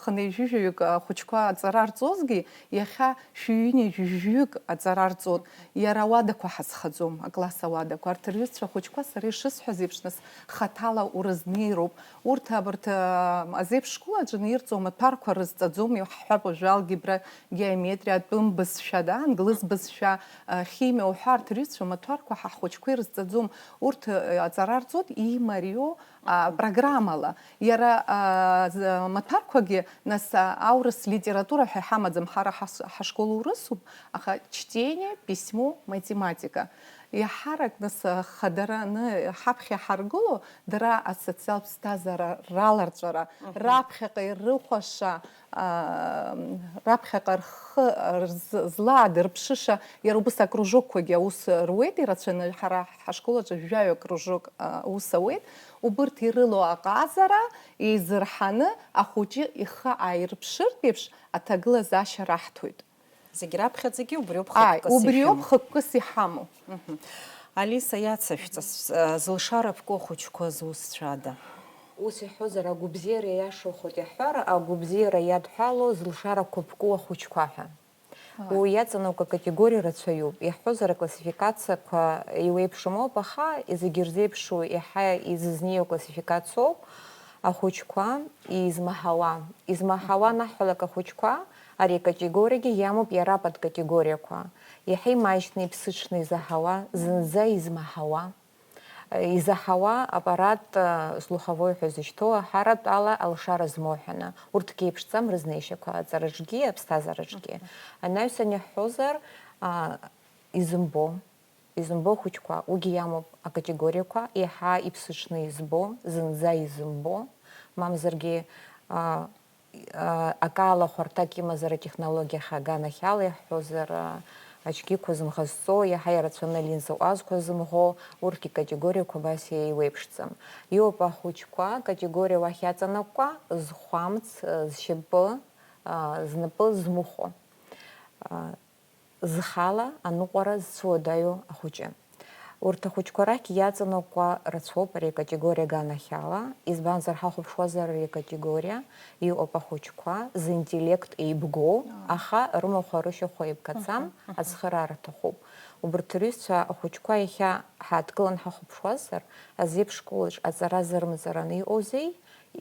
хынҩажәижәаҩык ахәыҷқәа аҵара рҵозгьы, иахьа шәҩынҩажәижәаҩык аҵара рҵоит. Иара ауадақәа ҳазхаӡом, акласс ауадақәа. Арҭ рҩызцәа ахәыҷқәа, сара ишысҳәаз еиԥш, нас, хаҭала урызнеироуп. Урҭ абарҭ, а, азеиԥш школ аҿы ирҵоу амаҭәарқәа рызҵаӡом, иҳҳәап, уажәы алгебра, геометриа, атәым бызшәа, да, англыз бызшәа, а, химиа уҳәа, арҭ рҩызцәа амаҭәарқәа ҳа ҳхәыҷқәа ирызҵаӡом. Урҭ, а, аҵара рҵоит имариоу, а, программала. Иара, а, з-, амаҭәарқәагьы, нас, а, аурыс литература ҳәа иҳамаӡам, ҳара ҳас-, ҳашкол урысуп, аха чтение, письмо, математика. Иаҳарак, нас, а, хадараны ҳаԥхьа ҳаргыло, дара асоциалтә ԥсҭазаара раларҵәара, раԥхьаҟа ирыхәаша, а, раԥхьаҟа рхы рз-, злаадырԥшыша, иара убас акружокқәагьы аус руеит ирацәаны, ҳара ҳашкол аҿы жәаҩа кружок, а, аус ауеит, убырҭ ирылоу аҟазара еизырҳаны ахәыҷы ихы ааирԥшыртә еиԥш аҭагылазаашьа раҳҭоит. Зегь раԥхьаӡагьы убриоуп Ааи, хықәкыс убриоуп ишәымоу. Хықәкыс иҳамоу. Мгм. Алиса, иацышәҵа, с-, а, зылшара ԥку ахәыҷқәа зусҭцәада? Ус иҳәозар, агәыбзиара иашахоит иаҳҳәар, агәыбзиара иадҳәалоу зылшарақәа ԥку ахәыҷқәа ҳәа. Ааи. Уи иаҵанакуа акатегориа рацәаҩуп. Иаҳҳәозар, аклассификациақәа еиуеиԥшым ауп, аха зегьы ирзеиԥшу, еиҳа изызнеиуа аклассификациоуп ахәыҷқәа измаҳауа. Измаҳауа анаҳҳәалак ахәыҷқәа, ари акатегориагьы иамоуп иара аподкатегориақәа. Иаҳа имаҷны, иԥсыҽны изаҳауа, зынӡа измаҳауа, изаҳауа аппарат, э, слуховой ҳәа зышьҭоу аҳаратә ала алшара змоу ҳәаны. Урҭгьы еиԥшӡам рызнеишьақәа аҵараҿгьы, аԥсҭазаараҿгьы. Анаҩсан иаҳҳәозар, а, изымбо, изымбо ахәыҷқәа, уигьы иамоуп акатегориақәа, еиҳа иԥсыҽны избо, зынӡа изымбо, мамзаргьы, а, а, акала хәарҭак имазар атехнологиа ахь аганахьала иаҳҳәозар, а, аҿгьы қәа зымӷазҵо, иаҳа ирацәаны алинза ҟәазқәа зымӷо, урҭгьы категориақәа абас еиуеиԥшӡам. Иоуп ахәыҷқәа категориа уахь иаҵанакуа, зхәамц, а, зшьапы, а, знапы змыхәо. А, зхала аныҟәара зцәуадаҩу ахәыҷы. Урҭ ахәыҷқәа рахь иаҵанакуа рацәоуп ари акатегориа аганахьала, избанзар, ҳахәаԥшуазар ари акатегориа, иҟоуп ахәыҷқәа зинтеллект еибгоу, Аа. аха рымахә арышьахә еибгаӡам, Аҳа, аҳа. ацхыраара аҭахуп. Убырҭ рҩызцәа ахәыҷқәа иахьа ҳааҭгылан ҳахәаԥшуазар, азеиԥш школаҿ аҵара зырмазараны иҟоузеи,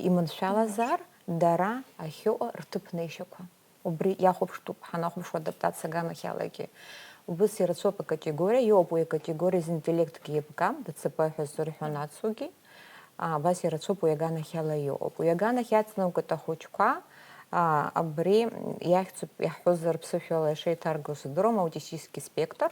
иманшәалазар, дара ахьыҟоу рҭыԥ неишьақәа. Убри иахәаԥштәуп, ҳанахәаԥшуа адаптациа аганахьалагьы. Убыс ирацәоуп акатегориа, иоуп уи акатегориа зинтеллектгьы еибгам, ДЦП ҳәа ззырҳәо анацугьы. А, абас ирацәоуп уи аганахьала иҟоуп. Уи аганахь иаҵанакуеит ахәыҷқәа, а, абри иахьӡуп, иаҳҳәозар, ԥсышәала ишеиҭаргоу сыздыруам, аутистический спектр,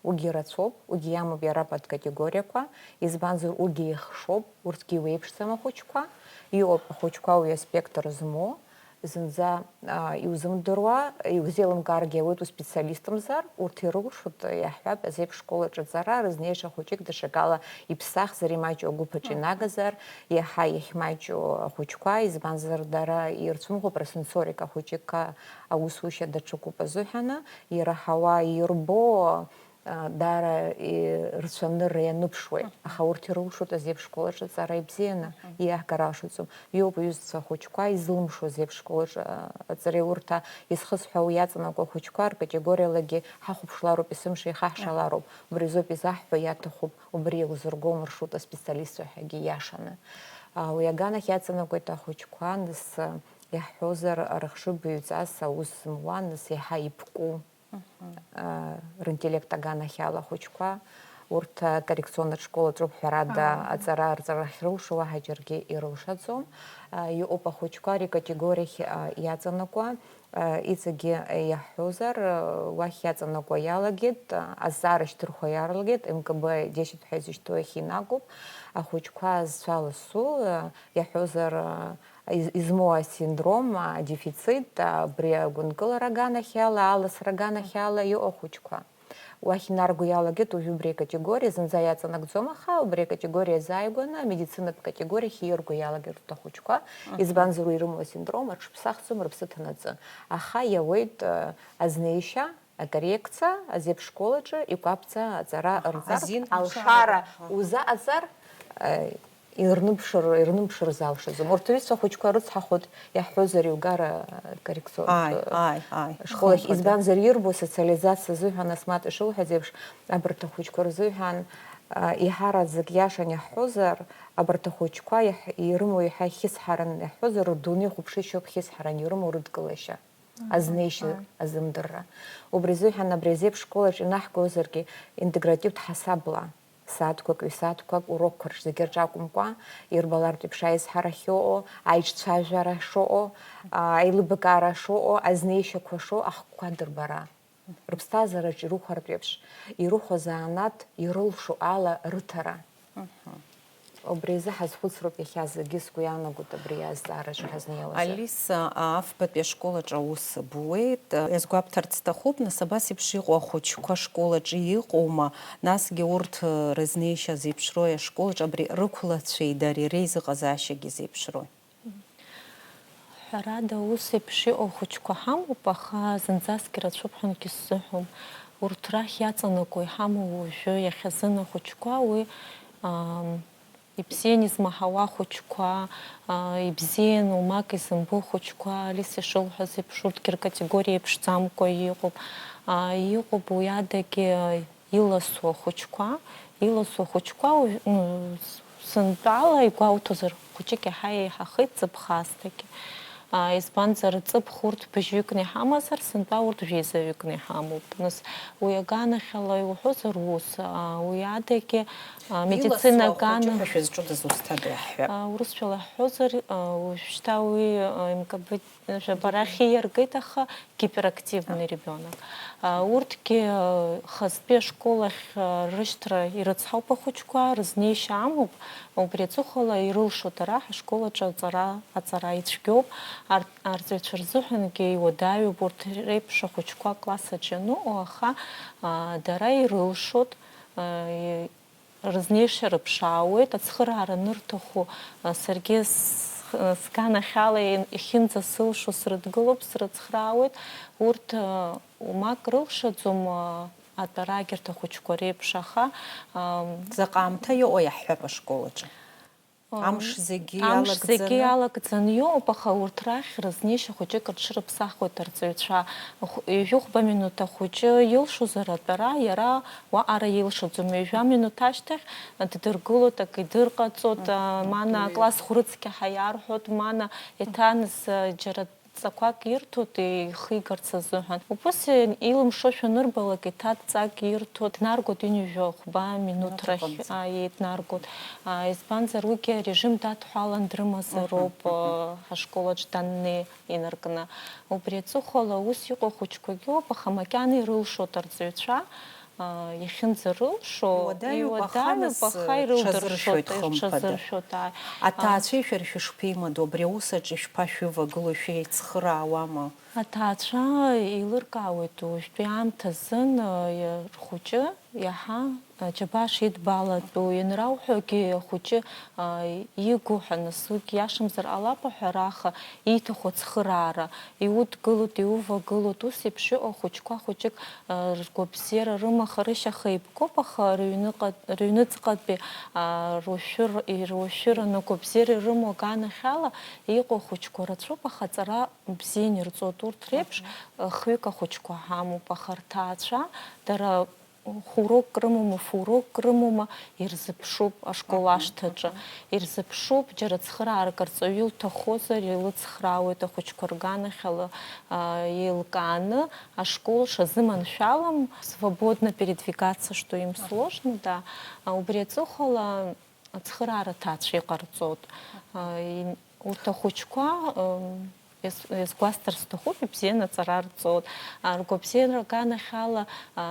уигьы ирацәоуп, уигьы иамоуп иара аподкатегориақәа, избанзар, уигьы еихшоуп, урҭгьы иуеиԥшӡам ахәыҷқәа, иҟоуп ахәыҷқәа уи аспектр змоу, зынӡа, а, иузымдыруа, иузеилымкааргьы ауеит успециалистымзар, урҭ ирылшоит, иаҳҳәап, азеиԥш школ аҿы аҵара, рызнеиша хәыҷык даҽакала иԥсахзар, имаҷу агәыԥ аҿы инагазар, иаҳа иахьмаҷу ахәыҷқәа, избанзар, дара ирцәымӷуп рсенсорика хәыҷык аусушьа даҽакуп азыҳәаны, ираҳауа, ирбо, а, даара, и-, рцәанырра ианыԥшуеит, аха урҭ ирылшоит азеиԥш школ аҿы аҵара ибзианы, иаҳгар алшаӡом. Иоуп иҩызцәа ахәыҷқәа излымшоз еиԥш школ аҿы, а, аҵареи урҭ, а, изхысҳәаау иаҵанакуа ахәыҷқәа ркатегориалагьы ҳахәаԥшлароуп, есымша ихаҳшалароуп. Убри азоуп изаҳҳәо, иаҭахуп убри иаузырго умыршут аспециалистцәа ҳәагьы ииашаны. А, уи аганахь иаҵанакуеит ахәыҷқәа, нас, а, иаҳҳәозар, рыхшыбаҩҵас аус змуа, нас иаҳа иԥку, а, ринтеллект аганахьала ахәыҷқәа, урҭ акоррекционнатә школ аҿоуп, ҳәарада, аҵара рҵара ахьрылшо уаҳа џьаргьы ирылшаӡом. А, иҟоуп ахәыҷқәа ари акатегориахь, а, иаҵанакуа, а, иҵегьы иаҳҳәозар, а, уахь иаҵанакуа иалагеит, а, азҵаара шьҭырхуа иалагеит, М К Б десять ҳәа изышьҭоу ахь инагоуп, ахәыҷқәа зцәа ласу, а, иаҳҳәозар, а, из-, измоу асиндром, а, дефицит, а, абри агәынкылара аганахьала, аласра аганахьала иҟоу ахәыҷқәа. Уахь инарго иалагеит уажәы убри акатегориа, зынӡа иаҵанакӡом, аха убри акатегориа иазааигәаны амедицинатә категориахь ииарго иалагеит урҭ ахәыҷқәа, избанзар, уи ирымоу асиндром аҽԥсахӡом рыԥсы ҭанаҵы. Аха иауеит, э, азнеишьа, акоррекциа, азеиԥш школ аҿы икәаԥӡа аҵара рҵар, азин алшара, алшара, аха, узаҟаҵар, э, ирныԥшыр, ирныԥшыр залшаӡом. Урҭ рҩызцәа ахәыҷқәа рыцҳахоит, иаҳҳәозар, иугара коррекцион-, Ааи, ааи, ааи. Школахь, хымԥада, избанзар, ирбо социализациа азыҳәан, Асмаҭ ишылҳәаз еиԥш, абарҭ ахәыҷқәа рзыҳәан, а, еиҳараӡак иашан иаҳҳәозар, абарҭ ахәыҷқәа иаҳ-, ирымоу еиҳа хьысҳаран иаҳҳәозар, рдунеи хәаԥшышьоуп хьысҳаран ирымоу рыдкылашьа, азнеишьа, ааи, азымдырра. Убри азыҳәан абри азеиԥш школаҿ инаҳгозаргьы, интегративтә ҳасабла, сааҭқәак, ҩ-сааҭқәак урокқәа рҿы зегьы рҿы акәымкәа, ирбалартә еиԥш аизҳара ахьыҟоу, аиҿцәажәара шыҟоу, а, аилыбакаара шыҟоу, азнеишьақәа шыҟоу ахкқәа дырбара, рыԥсҭазаараҿ ирыхәартә еиԥш, ирыхәо азанааҭ ирылшо ала рыҭара. Убри азы ҳазхәыцроуп иахьа зегьы, сгәы иаанагоит абри азҵаараҿы ҳазнеиуазар. Алиса, а, афбатәи ашкол аҿы аус буеит. Иазгәабҭарц сҭахуп, нас, абас еиԥш иҟоу ахәыҷқәа ашкол аҿы иҟоума? Насгьы урҭ, э, рызнеишьа зеиԥшрои, ашкол аҿы абри рықәлацәеи дареи реизыҟазаашьагьы зеиԥшрои? Ҳәарада, ус еиԥш иҟоу ахәыҷқәа ҳамоуп, аха зынӡаск ирацәоуп ҳәангьы сзыҳәом. Урҭ рахь иаҵанакуа иҳамоу уажәы иахьазын ахәыҷқәа, уи, ам, ибзиан измаҳауа ахәыҷқәа, а, ибзиан уамак изымбо ахәыҷқәа, Алиса ишылҳәаз еиԥш, урҭгьы ркатегориа еиԥшӡамкәа иҟоуп. А, иҟоуп уи адагьы, а, иласу ахәыҷқәа, иласу ахәыҷқәа, уажә, ну, с-, сынтәала игәоуҭозар, хәыҷык иаҳа еиҳахеит, ҵыԥх аасҭагьы. А, избанзар, ҵыԥх урҭ быжьҩыкны иҳамазар, сынтәа урҭ жәеизаҩыкны иҳамоуп. Нас, уи аганахьала иуҳәозар ус, а, уи адагьы, а, медицина агана. Иласу ахәыҷы ҳәа шәызҿу дызусҭада, иаҳҳәап. А, урысшәала иаҳҳәозар, а, уажәшьҭа уи, а, М К Б жәабарахь ииаргеит, аха гиперактивный ребенок. А, урҭгьы, а, хазтәи ашкол ахь, а, рышьҭра ирыцҳауп ахәыҷқәа, рызнеишьа амоуп, убри аҵыхәала ирылшоит ара ҳашкол аҿы аҵара, аҵара ицәгьоуп. Арҭ-, арҵаҩцәа рзыҳәангьы иуадаҩуп урҭ реиԥш ахәыҷқәа акласс аҿы ианыҟоу, аха, а, дара ирылшоит, а, и-, рызнеишьа рыԥшаауеит, ацхыраара анырҭаху, а, саргьы с-, сганахьала иахьынӡасылшо срыдгылоуп, срыцхраауеит. Урҭ, а, уамак рылшаӡом, а, атәарагьы арҭ ахәыҷқәа реиԥш, аха, а, заҟа аамҭа иҟоу иаҳҳәап ашкол аҿы? Амш зегьы, амш зегьы иалагӡаны, иалагӡаны иоуп, аха урҭ рахь рызнеишьа хәыҷык рҽырыԥсахуеит арҵаҩцәа. Хә-, ҩажәихәба минуҭ ахәыҷы илшозар атәара, иара уаҟара илшаӡом. Ҩажәа минуҭ ашьҭахь ддыргылоит, акы идырҟаҵоит, а, мана акласс хәрыцқьаҳа иарҳәоит, мана еиҭаныс, а, џьара Ҵақәак ирҭоит ихигарц азыҳәан. Убыс илымшошәа анырбалак, еиҭа ҵак ирҭоит, днаргоит ҩынҩажәа хәба минуҭ рахь, Минуҭ рҟынӡа. Ааи, днаргоит. Ааи, избанзар, уигьы арежим дадҳәалан дрымазароуп, Мгм, мгм. Ааи, ҳашкол аҿы даннеи инаркны. Убри аҵыхәала ус иҟоу ахәыҷқәагьы ыҟоуп, аха макьана ирылшоит арҵаҩцәа, ааи, иахьынӡарылшо, Иуадаҩуп, аха иуадаҩуп, нас, аха ирылдыршоит, рҽазыршәоит, хымԥада. Рҽазыршәоит, ааи. Аҭаацәеи шәара шәышԥеимадоу, абри аус аҿы ишԥашәывагылоу, шәеицхыраауама? Аҭаацәа еилыркаауеит уажәтәи аамҭазын, ы, рхәыҷы иаҳа, ы, џьабаа шидбалатәу, ианрауҳәогьы ахәыҷы, ы, игу ҳәа, нас уигь иашамзар ҟалап аҳәара, аха ииҭаху ацхыраара, иудгылоит, иувагылоит, ус еиԥш иҟоу ахәыҷқәа хәыҷык, ы, ргәабзиара рымаха, рышьаха еибгоуп, аха рыҩныҟа-, рыҩныҵҟатәи, ы, руашәыр-, руашәыра, гәабзиара ирымоу аганахьала иҟоу ахәыҷқәа рацәоуп, аха аҵара бзианы ирҵоит урҭ реиԥш, Мгм. Хҩык ахәыҷқәа ҳамоуп, аха рҭаацәа, дара хә-урокк рымоума, фурокк рымоума, ирзыԥшуп ашкол Мгм, ашҭаҿы. Мгм. Ирзыԥшуп, џьара цхыраарак арҵаҩы илҭахозар, илыцхраауеит ахәыҷқәа рганахьала, аа, еилкааны, ашкол шазыманшәалам, свободно передвигаться, что им Мгм. Сложно, да. А, убри аҵыхәала ацхыраара ҭаацәа иҟарҵоит. Аа, и-, урҭ ахәыҷқәа, м, Иаз-, иазгәасҭар сҭахуп, ибзианы аҵара рҵоит. А, ргәабзиара аганахьала, а,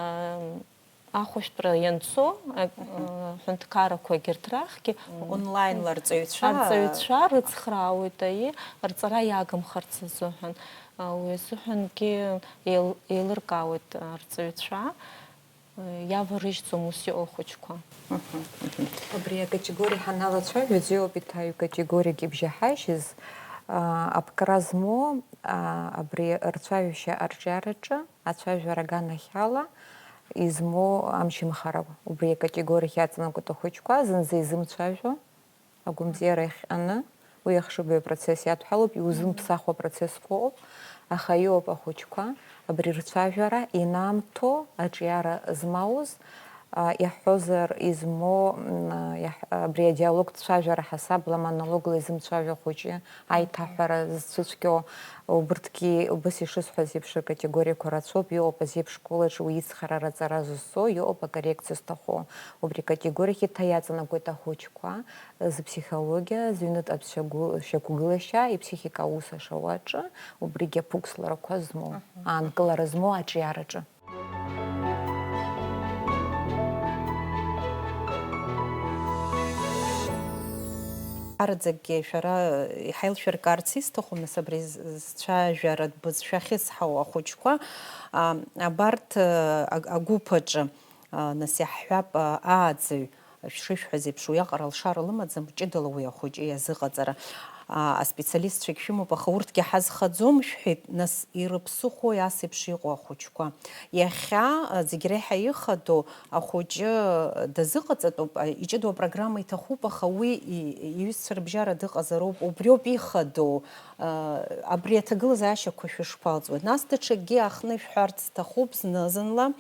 ахәышәтәра ианцо, а, Мгм. а, ҳәынҭқаррақәа егьырҭ рахьгьы Онлаинла арҵаҩцәа. Арҵаҩцәа рыцхраауеит, аиеи, рҵара иагымхарц азыҳәан. А, уи азыҳәангьы еил-, еилыркаауеит арҵаҩцәа. Иаварыжьӡом ус иҟоу ахәыҷқәа. Мгм, мгм. Абри акатегориа ҳаналацәажәо, аӡәы иоуп иҭаҩу категориак ибжьаҳажьыз, аа, аԥкра змоу, аа, абри рцәажәашьа арҿиараҿы ацәажәара аганахьала измоу амчымхарақәа. Убри акатегориахь иаҵанакуеит ахәыҷқәа, зынӡа изымцәажәо. Агәамҵиара иахҟьаны, уи ахшыбаҩ апроцесс иадҳәалоуп, иузымԥсахуа апроцессқәа ыҟоуп, аха иоуп ахәыҷқәа абри рцәажәара инаамҭоу аҿиара змауз, а, иаҳҳәозар, измоу, м, а, иаҳ-, абри адиалогтә цәажәара ҳасабла монологла изымцәажәо ахәыҷы, аиҭаҳәара зцәыцәгьоу, убырҭгьы, убыс ишысҳәаз еиԥш, ркатегориақәа рацәоуп, иҟоуп азеиԥш школаҿы уи ицхраара аҵара зызцо, иҟоуп акоррекциа зҭаху. Убри акатегориахь иҭа иаҵанакуеит ахәыҷқәа. Зыԥсихологиа, зыҩнытә абызшәа гәы-, шьақәгылашьа, иԥсихика аус ашауаҿы, убригьы аԥықәсларақәа змоу, Аҳа. Аанкылара змоу аҿиараҿы. Ҳараӡакгьы шәара иҳаилшәыркаарц исҭаху, нас, абри з-, зцәажәаратә бызшәа ахьысҳау ахәыҷқәа, а, абарҭ, а, аг-, агәыԥ аҿы, а, нас иаҳҳәап, а, ааӡаҩ, шәшышәҳәаз еиԥш, уиаҟара алшара лымаӡам, ҷыдала уи ахәыҷы иазыҟаҵара. А, аспециалистцәагь шәымоуп, аха урҭгьы ҳазхаӡом, шәҳәеит, нас, ирыԥсыхәои ас еиԥш иҟоу ахәыҷқәа? Иахьа, а, зегь реиҳа ихадоу ахәыҷы дазыҟаҵатәуп, а, иҷыдоу апрограмма иҭахуп, аха уи и-, иҩызцәа рыбжьара дыҟазароуп, убриоуп ихадоу. А, абри аҭагылазаашьақәа шәышԥалҵуеит? Нас даҽакгьы аахны ишәҳәарц сҭахуп зны-зынла.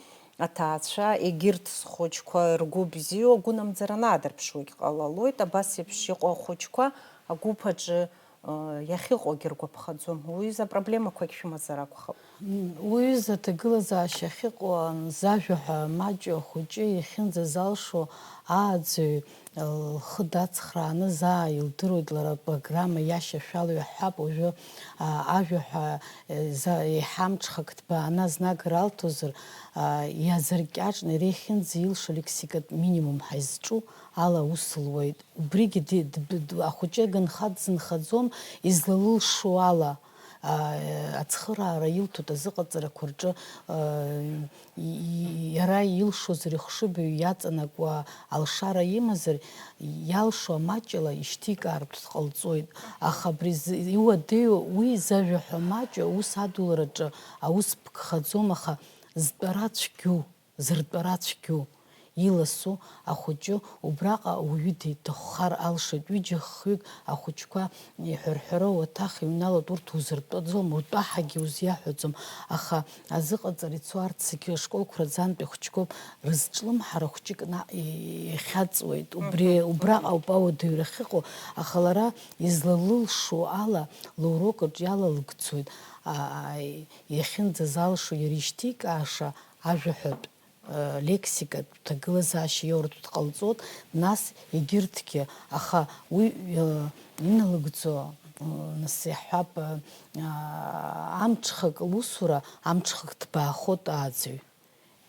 Аҭаацәа, егьырҭ схәыҷқәа ргәы бзиоу, агәынамӡара наадырԥшуагь ҟалалоит, абас еиԥш иҟоу ахәыҷқәа агәыԥ аҿы, ы, иахьыҟоугьы ргәаԥхаӡом. Уҩыза апроблемақәагь шәымазар акәхап. М, уҩыза аҭагылазаашьа ахьыҟоу анзажәа ҳәа маҷу ахәыҷы иахьынӡазалшо ааӡаҩ лхы дацхрааны заа илдыруеит, лара апрограмма иашьашәала иаҳҳәап, уажәы, а, ажәа ҳәа, э, за-, еиҳа амҽхак ҭбааны азнагара алҭозар, а, иазыркьаҿны иара иахьынӡаилшо лексикатә минимум ҳаизҿу ала аус луеит. Убригьы ди-, дб-, д-, ахәыҷы аганха дзынхаӡом, излалылшо ала, а, ацхыраара илҭоит азыҟаҵарақәа рҿы, а, и-, и-, иара илшозар, ихшыбаҩ иаҵанакуа алшара имазар, иалшо амаҷ ала ишьҭикаартә ҟалҵоит. Аха абри зы-, иуадаҩу уи зажәа ҳәа маҷу аус адулараҿы аус ԥгхаӡом, аха зтәара цәгьоу, зыртәара цәгьоу, Иласу ахәыҷы убраҟа ауаҩы диҭаххар алшоит. Ҩыџьа-хҩык ахәыҷқәа иҳәырҳәыроу аҭах иҩналоит, урҭ узыртәаӡом, утәаҳагьы узиаҳәаӡом, аха азыҟаҵара ицо арҭ зегьы ашколқәа раӡантәи ахәыҷқәоуп, рызҿлымҳара хәҷык наҟ иахьаҵуеит. Убри, убраҟа ауп ауадаҩра ахьыҟоу, аха лара излалылшо ала лурокаҿ иалалыгӡоит, а, а, иахьынӡазалшо иара ишьҭикааша ажәаҳәатә лексикатә ҭагылазаашьа иоуртә дҟалҵоит, нас егьырҭгьы, аха уи, э, иналыгӡо, э, нас иаҳҳәап, э, амҽхак лусура, амҽхак ҭбаахоит ааӡаҩ.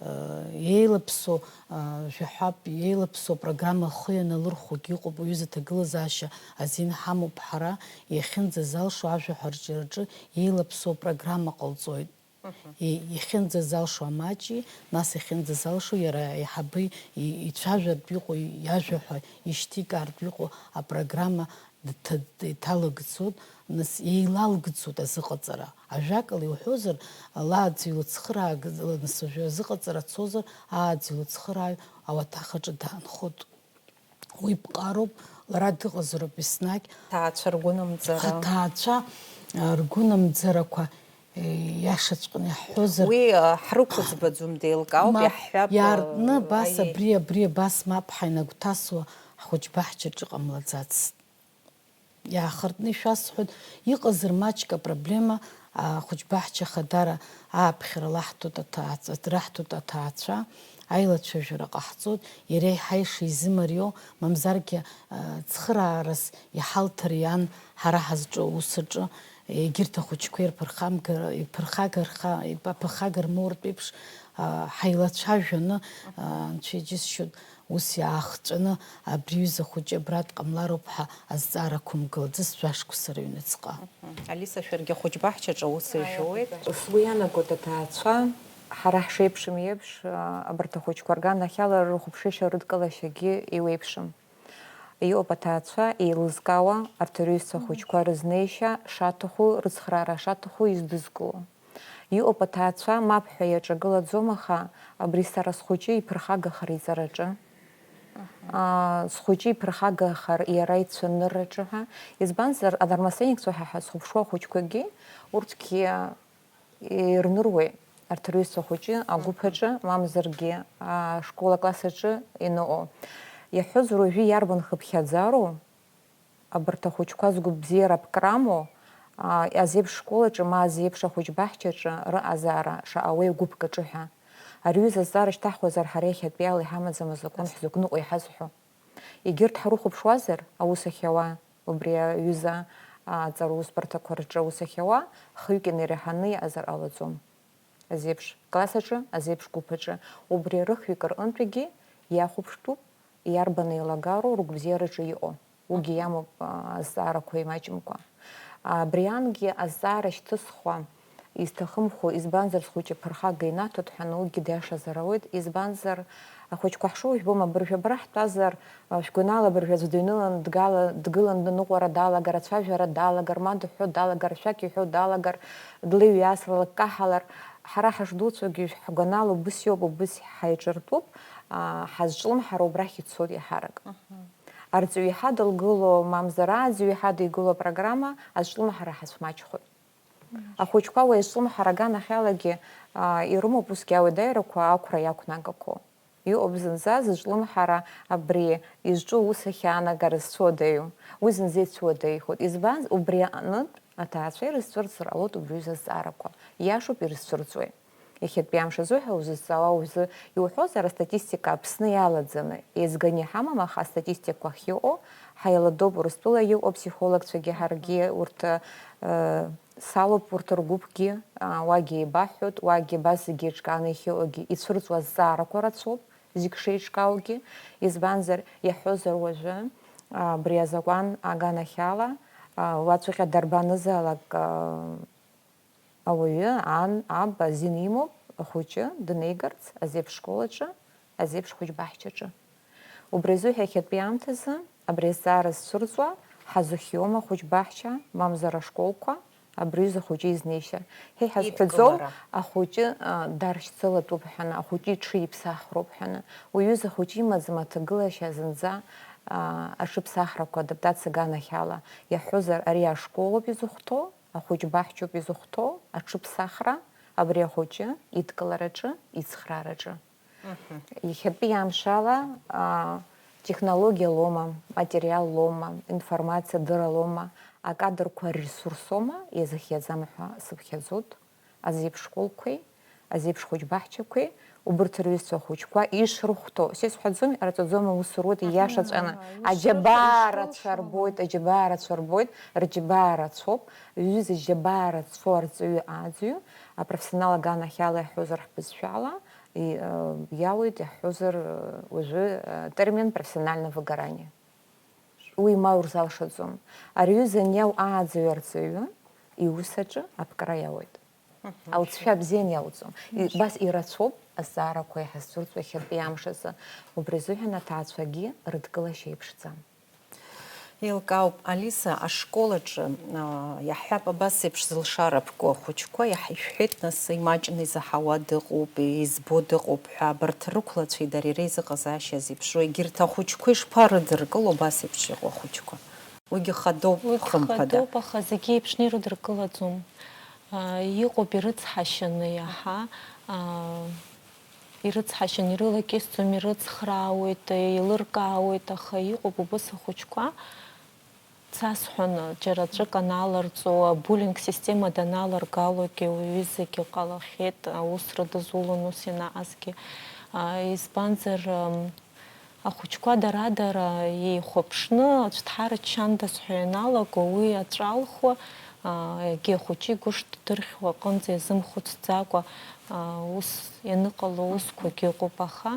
Э, еилаԥсо, э, жәаҳәап, еилаԥсо апрограмма ахы ианалырхәогьы ыҟоуп, уҩыза ҭагылазаашьа азин ҳамоуп ҳара, иахьынӡазалшо ажәаҳәа арҿиараҿы еилаԥсо апрограмма ҟалҵоит. И-, иахьынӡазалшо амаҷи, нас иахьынӡазалшо иара аиҳабы и-, ицәажәартә иҟоу, иажәа ҳәа ишьҭикаартә иҟоу апрограмма дҭа-, иҭалагӡоит, нас еилалгӡоит азыҟаҵара. Ажәакала иуҳәозар, лааӡаҩ лыцхыраагӡа, нас уажәы азыҟаҵара цозар, ааӡаҩ лыцхырааҩ ауаҭах аҿы даанхоит. Уи ԥҟароуп, лара дыҟазароуп еснагь. Ҭаацәа ргәынамӡара. Аха аҭаацәа, а, ргәынамӡарақәа, э, иашаҵәҟьаны иаҳҳәозар, уи, а, ҳрықәыӡбаӡом, деилкаауп, мап, иаҳҳәап, иаартны, а, абас аиеи. Абри, абри абас мап ҳаинагәҭасуа ҳхәыҷбаҳчаҿы ҟамлаӡацт. Иаахыртны ишәасҳәоит, иҟазар маҷк апроблема, ахәыҷбаҳча ахадара ааԥхьара лаҳҭоит аҭаацәа, раҳҭоит аҭаацәа, аилацәажәара ҟаҳҵоит, иара иаҳа ишизымариоу, мамзаргьы, а, цхыраарас иҳалҭар иан ҳара ҳазҿу аус аҿы, егьырҭ ахәыҷқәа ирԥырхамгар-, иԥырхагарха-, ип-, аԥырхага рмоуртә еиԥш, а, ҳаилацәажәаны, а, анцәа иџьысшьоит, ус иаахҵәаны абри аҩыза ахәыҷы абра дҟамлароуп ҳәа азҵаара ықәымгылаӡац жәашықәса рыҩныҵҟа. Мгм. Алиса, шәаргьы ахәыҷбаҳчаҿы аус Ааи, жәуеит. Сгәы иаанагоит аҭаацәа, ҳара ҳшеиԥшым еиԥш, а, абарҭ ахәыҷқәа рганахьала рыхәаԥшышьа рыдкылашьагьы еиуеиԥшым. Иҟоуп аҭаацәа еилызкаауа, арҭ рҩызцәа ахәыҷқәа рызнеишьа шаҭаху, рыцхраара шаҭаху издызкыло. Иҟоуп аҭаацәа мап ҳәа иаҿагылаӡом, аха абри сара схәыҷы иԥырхагахар иҵараҿы, аа, схәыҷы иԥырхагахар иара ицәанырраҿы ҳәа. Избанзар, анармасеникцәа ҳәа ҳазхәаԥшуа ахәыҷқәагьы, урҭгьы ирныруеит арҭ рҩызцәа хәыҷы агәыԥ аҿы, мамзаргьы ашкол акласс аҿы ианыҟоу. Иаҳҳәозар, уажәы иарбан хыԥхьаӡароу абарҭ ахәыҷқәа згәабзиара ԥкрамоу, а, азеиԥш школаҿы ма азеиԥш ахәыҷбаҳчаҿы рыҟазаара шаҟа уеи гәыԥк аҿы ҳәа. Ари аҩыза азҵаара шьҭаҳхуазар, ҳара иахьатәиала иҳамаӡам азакәан ҳзықәныҟәо иҳазҳәо. Егьырҭ ҳрыхәаԥшуазар, аус ахьауа, убри аҩыза, а, аҵара усбарҭақәа рҿы аус ахьауа, хҩык инареиҳаны иҟазар ҟалаӡом. Азеиԥш класс аҿы, азеиԥш гәыԥ аҿы, убри арыхҩык рҟынтәигьы иахәаԥштәуп, иарбан еилагароу рыгәбзиараҿы иҟоу. Уигьы иамоуп, а, азҵаарақәа имаҷымкәа. Абри ангьы азҵаара шьҭысхуа изҭахымхо, избанзар, схәыҷы ԥырхага инаҭоит ҳәа, уигьы диашазар ауеит, избанзар, ахәыҷқәа ҳшыужәбом, абыржәы абра ҳтәазар, Шәгәанала, абыржәы аӡә дыҩнылан, дгала-, дгылан, ныҟәара далагар, ацәажәара далагар, ма дыҳәҳәо далагар, шәак иҳәо далагар, длеиҩасрала, лкаҳалар, ҳара ҳашдуцәагьы ҳгәанала убыс иоуп, убыс ҳаиҿартәуп, аа, ҳазҿлымҳара убрахь ицоит иаҳарак. Мгм. Арҵаҩы иҳадылгыло, мамзар ааӡаҩы иҳадигыло апрограмма азҿлымҳара ҳацәмаҷхоит. Мгм. Ахәыҷқәа уи азҿлымҳара аганахьалагьы, аа, ирымоуп усгьы ауадаҩрақәа ақәра иақәнагақәо. Иҟоуп зынӡа зыҿлымҳара абри изҿу аус ахьаанагара зцәуадаҩу. Уи зынӡа ицәуадаҩхоит. Избанз-, убри аҟнытә аҭаацәа ирызцәырҵыр ҟалоит убри аҩыза азҵаарақәа. Ииашоуп, ирызцәырҵуеит. Иахьатәи амш азыҳәа узызҵаауа узы иуҳәозар, астатистика Аԥсны иалаӡаны еизганы иҳамам, аха астатистикақәа ахьыҟоу ҳаиладоуп, Урыстәыла иҟоу аԥсихологцәагьы ҳаргьы урҭ, э, Салоуп урҭ ргәыԥгьы, а, уагьы еибаҳҳәоит, уагьы абас зегьы еиҿкааны иахьыҟоугьы ицәырҵуа азҵаарақәа рацәоуп, зегь шеиҿкааугьы, избанзар, иаҳҳәозар уажәы, а, абри азакәан аганахьала, а, уаҵәҟьа дарбанызаалак, а, ауаҩы, ан, аб азин имоуп, ахәыҷы днеигарц азеиԥш школ аҿы, азеиԥш хәыҷбаҳчаҿы. Убри азыҳәа иахьатәи аамҭазы абри азҵаара зцәырҵуа ҳазыхиоума ахәыҷбаҳча, мамзар ашколқәа, Абри аҩыза ахәыҷы изнеишьа. Ҳа иҳазҳәаӡом, Идкылара. Ахәыҷы, а, даршьцылатәуп ҳәаны, ахәыҷы иҽы иԥсахроуп ҳәаны. Уи аҩыза ахәыҷы имаӡам аҭагылашьа зынӡа, а, аҽыԥсахрақәа адаптациа аганахьала. Иаҳҳәозар, ари ашколоуп изыхәҭоу, ахәыҷ баҳчоуп изыхәҭоу, аҽыԥсахра, абри ахәыҷы идкылараҿы, ицхраараҿы. Иахьатәи амшала, а, технологиа лоума, материал лоума, информациа дыралоума, акадрқәа ресурсоума, иазыхиаӡам ҳәа сыԥхьаӡоит. Азеиԥш школқәеи, азеиԥш хәыҷбаҳчақәеи, убырҭ рҩызцәа ахәыҷқәа ишрыхәҭоу, сизҳәаӡом, иҟарҵаӡом, аус руеит, ииашаҵәҟьаны. Аџьабаа рацәа рбоит, аџьабаа рацәа рбоит, рџьабаа рацәоуп, ҩыза џьабаа рацәоу арҵаҩы ааӡаҩ, апрофессионал аганахьала иаҳҳәозар ҳбызшәала, и-, э, иалоит, иаҳҳәозар, э, уажәы, э, термин профессиональное выгорание. Уи ма урзалшаӡом. Ари аҩыза аниау ааӡаҩ арҵаҩы, иус аҿы аԥкра иауеит. Алҵшәа бзианы иауӡом. И-, убас ирацәоуп азҵаарақәа иаҳазцәырҵуа иахьатәи амш азы. Убри азыҳәан аҭаацәагьы рыдкылашьа еиԥшӡам. Еилкаауп, Алиса, ашкол аҿы, аа, иаҳҳәап, абас еиԥш зылшара ԥку ахәыҷқәа, иаҳ-, ишәҳәеит, нас, имаҷны изаҳауа дыҟоуп, избо дыҟоуп ҳәа, абарҭ рықәлацәеи дареи реизыҟазаашьа зеиԥшроу, егьырҭ ахәыҷқәа ишԥарыдыркыло абас еиԥш иҟоу ахәыҷқәа? Уигьы хадоуп, Уигь хымԥада. Хадоуп, аха зегьы еиԥшны ирыдыркылаӡом. Аа, иҟоуп ирыцҳашьаны иаҳа, аа, ирыцҳашьаны ирылакьысӡом, ирыцхраауеит, еилыркаауеит, аха иҟоуп убыс ахәыҷқәа, цасҳәаны, џьара ҵәык аналарҵо, абуллинг система даналаргалогьы уаҩызагьы ҟалахьеит, аусра дызулон ус ианаҟазгьы. Аа, избанзар, ам, ахәыҷқәа дара-дара еихәаԥшны, аӡә дҳарччандаз ҳәа ианалаго, уи аҵәа алхуа, аа, егьи ахәыҷы игәы шдырхьуа аҟынӡа иазымхәыцӡакәа, аа, ус ианыҟало усқәагьы ыҟоуп, аха,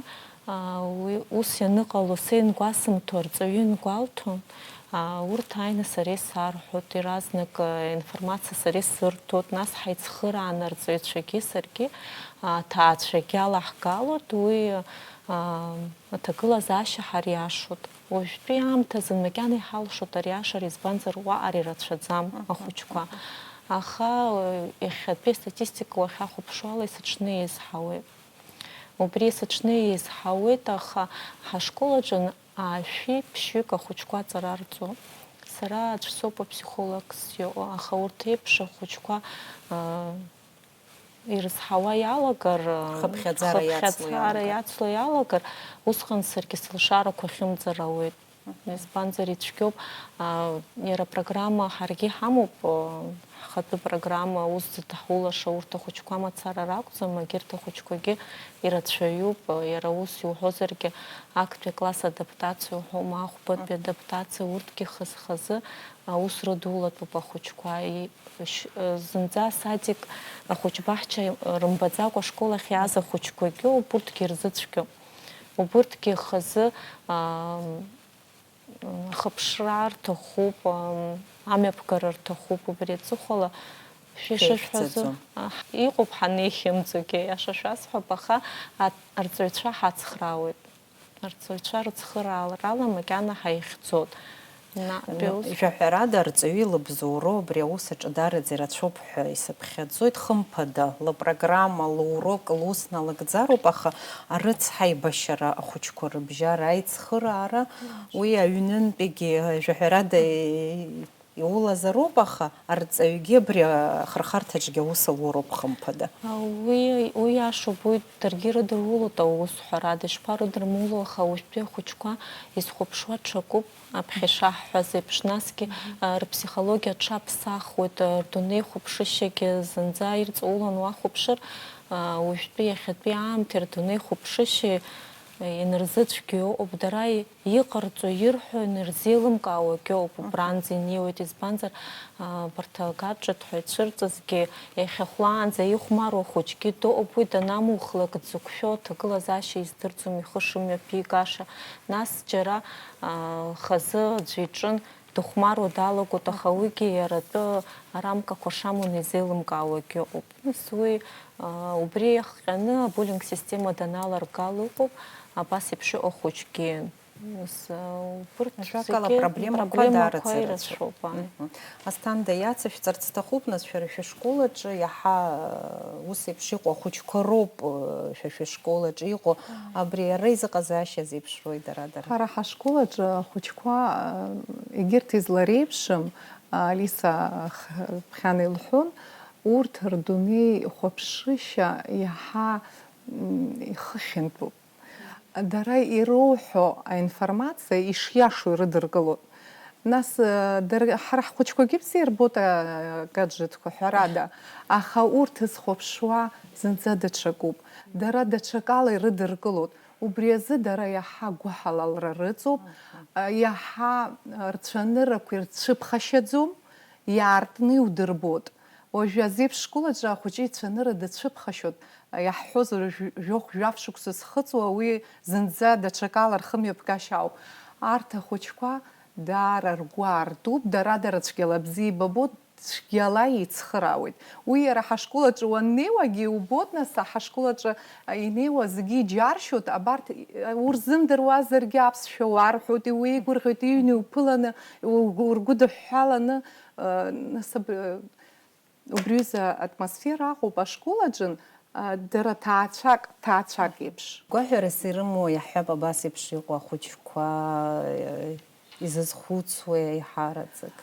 аа, уи ус ианыҟало, са иангәасымҭо, арҵаҩы иангәалҭо, аа, урҭ ааины сара исарҳәоит, иаразнак, аа, информациа сара исырҭоит, нас ҳаицхырааны арҵаҩцәагьы саргьы, аа, аҭаацәагьы алаҳгалоит, уи, аа, аҭагылазаашьа ҳариашоит. Уажәтәи аамҭазын макьана иҳалшоит ариашара, избанзар, уаҟа ари рацәаӡам ахәыҷқәа. Аха, э, иахьатәи астатистика уахьахәаԥшуала, есыҽны еизҳауеит. Убри есыҽны еизҳауеит, аха ҳашкол аҿы аашәи ԥшьҩык ахәыҷқәа аҵара рҵо. Сара аӡә соуп апсихологс иҟоу, аха урҭ еиԥш ахәыҷқәа, э, ирызҳауа иалагар, э, Хыԥхьаӡара иацло хыԥхьаӡара иалагар. Иацло иалагар, усҟан саргьы сылшарақәа ахьымӡара ауеит. Избанзар, ицәгьоуп, аа, иара апрограмма ҳаргьы иҳамоуп, аа, ҳхатәы программа, аус зыдҳулаша урҭ ахәыҷқәа мацара ракәӡам, егьырҭ ахәыҷқәагьы ирацәаҩуп, иара ус иуҳәозаргьы, актәи акласс адаптациа уҳәома, ахәбатәи адаптациа, урҭгьы хаз-хазы аус рыдулатәуп ахәыҷқәа. И-, ш-, зынӡа асадик ахәыҷбаҳча рымбаӡакәа ашкол ахь иааз ахәыҷқәагьы ауп, урҭгьы ирзыцәгьоуп. Убырҭгьы хазы, аа, ахыԥшра рҭахуп, аа, амҩаԥгара рҭахуп, убри аҵыхәала шәа ишышәҳәазо, Шәеихьӡаӡом. Аҳ, иҟоуп ҳанеихьымӡогьы, аиаша шәасҳәап, аха а-, арҵаҩцәа ҳацхраауеит. Арҵаҩцәа рыцхыраарала макьана ҳаихьӡоит. Наҟтәи аус. Жәаҳәарада, арҵаҩы илыбзоуроу абри аус аҿы дараӡа ирацәоуп ҳәа исыԥхьаӡоит. Хымԥада, лыпрограмма, лурок, лус налыгӡароуп, аха арыцҳаибашьара, ахәыҷқәа рыбжьара, аицхыраара, уи аҩнынтәигьы, жәаҳәарада, иулазароуп, аха арҵаҩгьы абри ахырхарҭаҿгьы аус ауроуп, хымԥада. Уи, уи иашоуп, уи даргьы ирыдырулоит аус, ҳәарада, ишԥарыдырмуло, аха уажәтәи ахәыҷқәа изхәаԥшуа ҽакуп, аԥхьа ишаҳҳәаз еиԥш, насгьы, а, рыԥсихологиа аҽаԥсахуеит, а, рдунеихәаԥшышьагьы зынӡа ирҵаулан уахәаԥшыр, а, уажәтәи иахьатәи аамҭеи рдунеихәаԥшышьеи, а, инарзыцәгьоу ыҟоуп, дара иҟарҵо, ирҳәо инарзеилымкаауагьы ыҟоуп, убранӡа инеиуеит, избанзар, а, абарҭ агаҿаҭ ҳәа ицәырҵызгьы, иахьа хәлаанӡа ихәмаруа хәыҷгьы дыҟоуп, уи данамухлак дзықәшәо аҭагылазаашьа издырӡом ихы шымҩаԥигаша, нас џьара, а, хазы аӡәы иҿын дыхәмаруа далагоит, аха уигьы иара атәы арамкақәа шамоу инеизеилымкаауагьы ыҟоуп. Нас уи, а, убри иахҟьаны абуллинг система даналаргала ыҟоуп, абас еиԥш иҟоу хәыҷгьы. Нас, э, убырҭ Ажәакала, зегьы проблемақәа проблемақәа даараӡа ирацәоуп. ирацәоуп, ааи. Мгм. Асҭанда, иацышәҵарц сҭахуп, нас, шәара шәышкол аҿы иаҳа, э, ус еиԥш иҟоу ахәыҷқәа роуп, э, шәа шәышкол аҿы иҟоу, абри ара изыҟазаашьа зеиԥшрои дара-дара? Ҳара ҳашкол аҿы ахәыҷқәа, э, егьырҭ излареиԥшым, Алиса х-, ԥхьан илҳәон, урҭ рдунеи хәаԥшышьа иаҳа, м, ихыхьынтәуп. Дара ироуҳәо аинформациа ишиашоу ирыдыркылоит. Нас, э, дара, ҳара ҳхәыҷқәагьы бзиа ирбоит, э, гаджетқәа, ҳәарада, аха урҭ зхәаԥшуа зынӡа даҽакуп. Дара даҽакала ирыдыркылоит. Убри азы дара иаҳа гәыҳалалра рыҵоуп, э, иаҳа, э, рцәаныррақәа ирцәыԥхашьаӡом, иаартны иудырбоит. Уажәы азеиԥш школаҿы ахәыҷы ицәанырра дацәыԥхашьоит, иаҳҳәозар, жәохә-жәаф шықәса зхыҵуа, уи зынӡа даҽакала рхымҩаԥгашьа ауп. Арҭ ахәыҷқәа даара ргәы аартуп, дара-дара цәгьала бзиа ибабоит, цәгьала еицхыраауеит. Уи иара ҳашкол аҿы уаннеиуагьы иубоит, нас, ҳашкол аҿы инеиуа зегьы иџьаршьоит, абарҭ урзымдыруазаргьы аԥсшәа уарҳәоит, иуеигәырӷьоит, иҩны иуԥыланы, угәы-, ургәыдыҳәҳәаланы, нас аб-, Убри аҩыза атмосфера аҟоуп ашкол аҿын, а, дара ҭаацәак, ҭаацәак еиԥш. Гәаҳәарас ирымоу иаҳҳәап, абас еиԥш иҟоу ахәыҷқәа, э, изызхәыцуеи аиҳараӡак?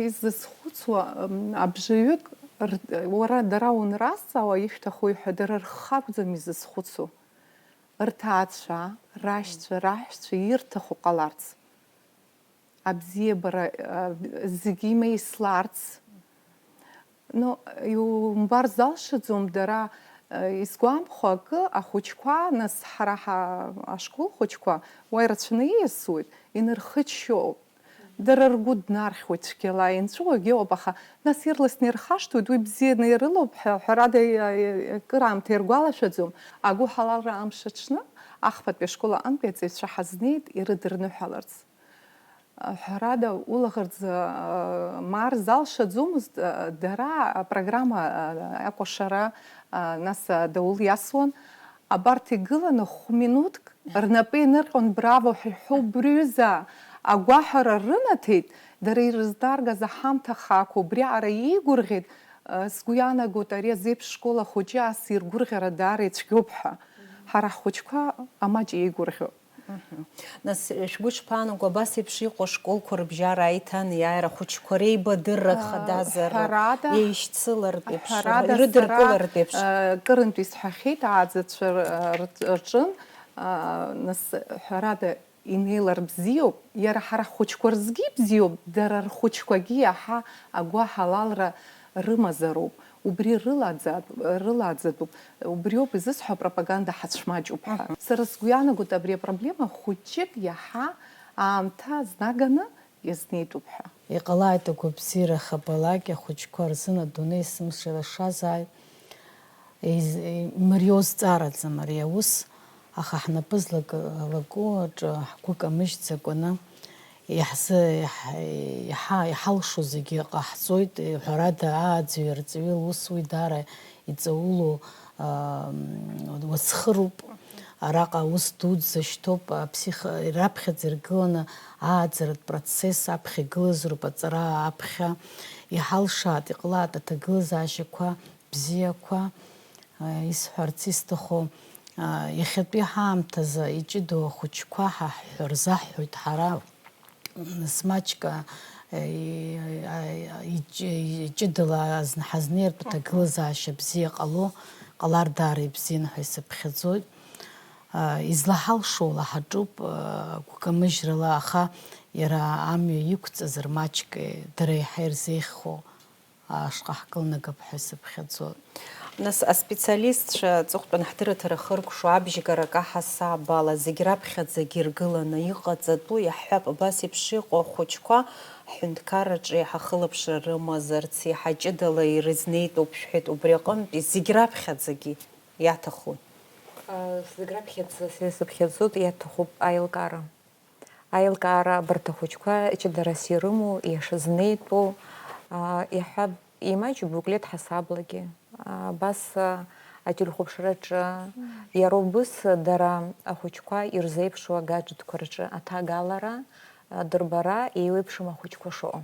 Изызхәыцуа, м, абжаҩык р-, уара дара унразҵаауа ишәҭахуи ҳәа, дара рхы акәӡам изызхәыцуа. Рҭаацәа, рашьцәа, раҳәшьцәа ирҭаху ҟаларц. Абзиабара, а, зегьы имеисларц. Ну, иумбар залшаӡом дара, а, исгәамԥхо акы, ахәыҷқәа, нас ҳара ҳа-, ашкол хәыҷқәа, уа ирацәаны ииасуеит, инырхыччоуп. Дара ргәы днархьуеит цәгьала, инҵәуагьы ыҟоуп, аха нас ирласны ирхашҭуеит, уи бзианы ирылоуп ҳәа, ҳәарада, иа-, иа-, акыраамҭа иргәалашәаӡом. Агәыҳалалра амш аҽны, ахԥатәи ашкол аҟынтәи аҵаҩцәа ҳазнеит ирыдырныҳәаларц. Ҳәарада, улаӷырӡ, а, маар залшаӡомызт, а, дара апрограмма, а, акәашара, а, нас, а, адаул иасуан. Абарҭ игыланы хә-минуҭк рнапы инырҟьон, браво ҳәа иҳәо, убри аҩыза агәаҳәара рынаҭеит, дара ирызнаргаз аҳамҭа хаақәа убриаҟара иеигәырӷьеит, а, сгәы иаанагоит, ари азеиԥш школ ахәыҷы ас иргәырӷьара даара ицәгьоуп ҳәа. Ҳара ҳхәыҷқәа амаҷ еигәырӷьо. Мгм. Нас, шәгәы шԥаанаго, абас еиԥш иҟоу ашколқәа рыбжьара аиҭанеиааира, ахәыҷқәа реибадырра, а, хадазар, ҳәарада, еишьцылартә еиԥш, ҳәарада, ирыдыркылартә еиԥш? Сара, а, кырынтә исҳәахьеит, ааӡацәа р-, р-, рҿын, а, нас, ҳәарада, инеилар бзиоуп, иара ҳара ҳхәыҷқәа рзгьы ибзиоуп, дара рхәыҷқәагьы иаҳа агәаҳалалра рымазароуп. Убри рылаӡа-, рылаӡатәуп, убриоуп изысҳәо, апропаганда ҳацәмаҷуп ҳәа. Мгм. Сара сгәы иаанагоит, абри апроблема хәыҷык иаҳа аамҭа азнаганы иазнеитәуп ҳәа. Иҟалааит агәабзиара хабалак ахәыҷқәа рзын адунеи есымша илашазааит. Из-, имариоу зҵаараӡам ари аус, аха ҳнапы злак-, лаку аҿы ҳгәы камыжьӡакәаны, Иаҳзы-, иаҳ-, иаҳа-, иҳалшо зегьы ҟаҳҵоит, ҳәарада, ааӡаҩ арҵаҩы лус уи даара иҵаулоу, аа, уацхыроуп. Араҟа аус дуӡӡа шьҭоуп, аԥсих-, раԥхьаӡа иргыланы ааӡаратә процесс аԥхьа игылазароуп, аҵара аԥхьа. Иҳалшааит, иҟалааит аҭагылазаашьақәа бзиақәа, аа, исҳәарц исҭаху, аа, иахьатәи ҳаамҭазы иҷыдоу ахәыҷқәа ҳа ҳҳәа рзаҳҳәоит ҳара. Нас маҷк, а, и-, а, иҷ-, иҷыдала азн-, ҳазнеиртә аҭагылазаашьа бзиа ҟало, ҟалар даара ибзиан ҳәа исыԥхьаӡоит. А, излаҳалшо лаҳаҿуп, а, гәкамыжьрала, аха иара амҩа иқәҵазар маҷк, дара еиҳа ирзеиӷьхо ашҟа ҳкылнагап ҳәа сыԥхьаӡоит. Нас аспециалистцәа аҵыхәтәан ҳдырраҭара хыркәшо абжьгарак аҳасабала зегь раԥхьаӡагьы иргыланы иҟаҵатәу, иаҳҳәап, абас еиԥш иҟоу ахәыҷқәа ҳҳәынҭқарраҿы иаҳа хылаԥшра рымазарц, иаҳа ҷыдала ирызнеитәуп шәҳәеит, убри аҟынтәи зегь раԥхьаӡагьы иаҭаху? Зегь раԥхьаӡа са исыԥхьаӡоит, иаҭахуп аилкаара. Аилкаара абарҭ ахәыҷқәа ҷыдарас ирымоу, иашазнеитәу, а, иаҳҳәап, имаҷу буклет ҳасаблагьы. А, абас, а, ателехәаԥшраҿы, иара убыс дара ахәыҷқәа ирзеиԥшу агаджетқәа рҿы аҭагалара, дырбара, еиуеиԥшым ахәыҷқәа шыҟоу.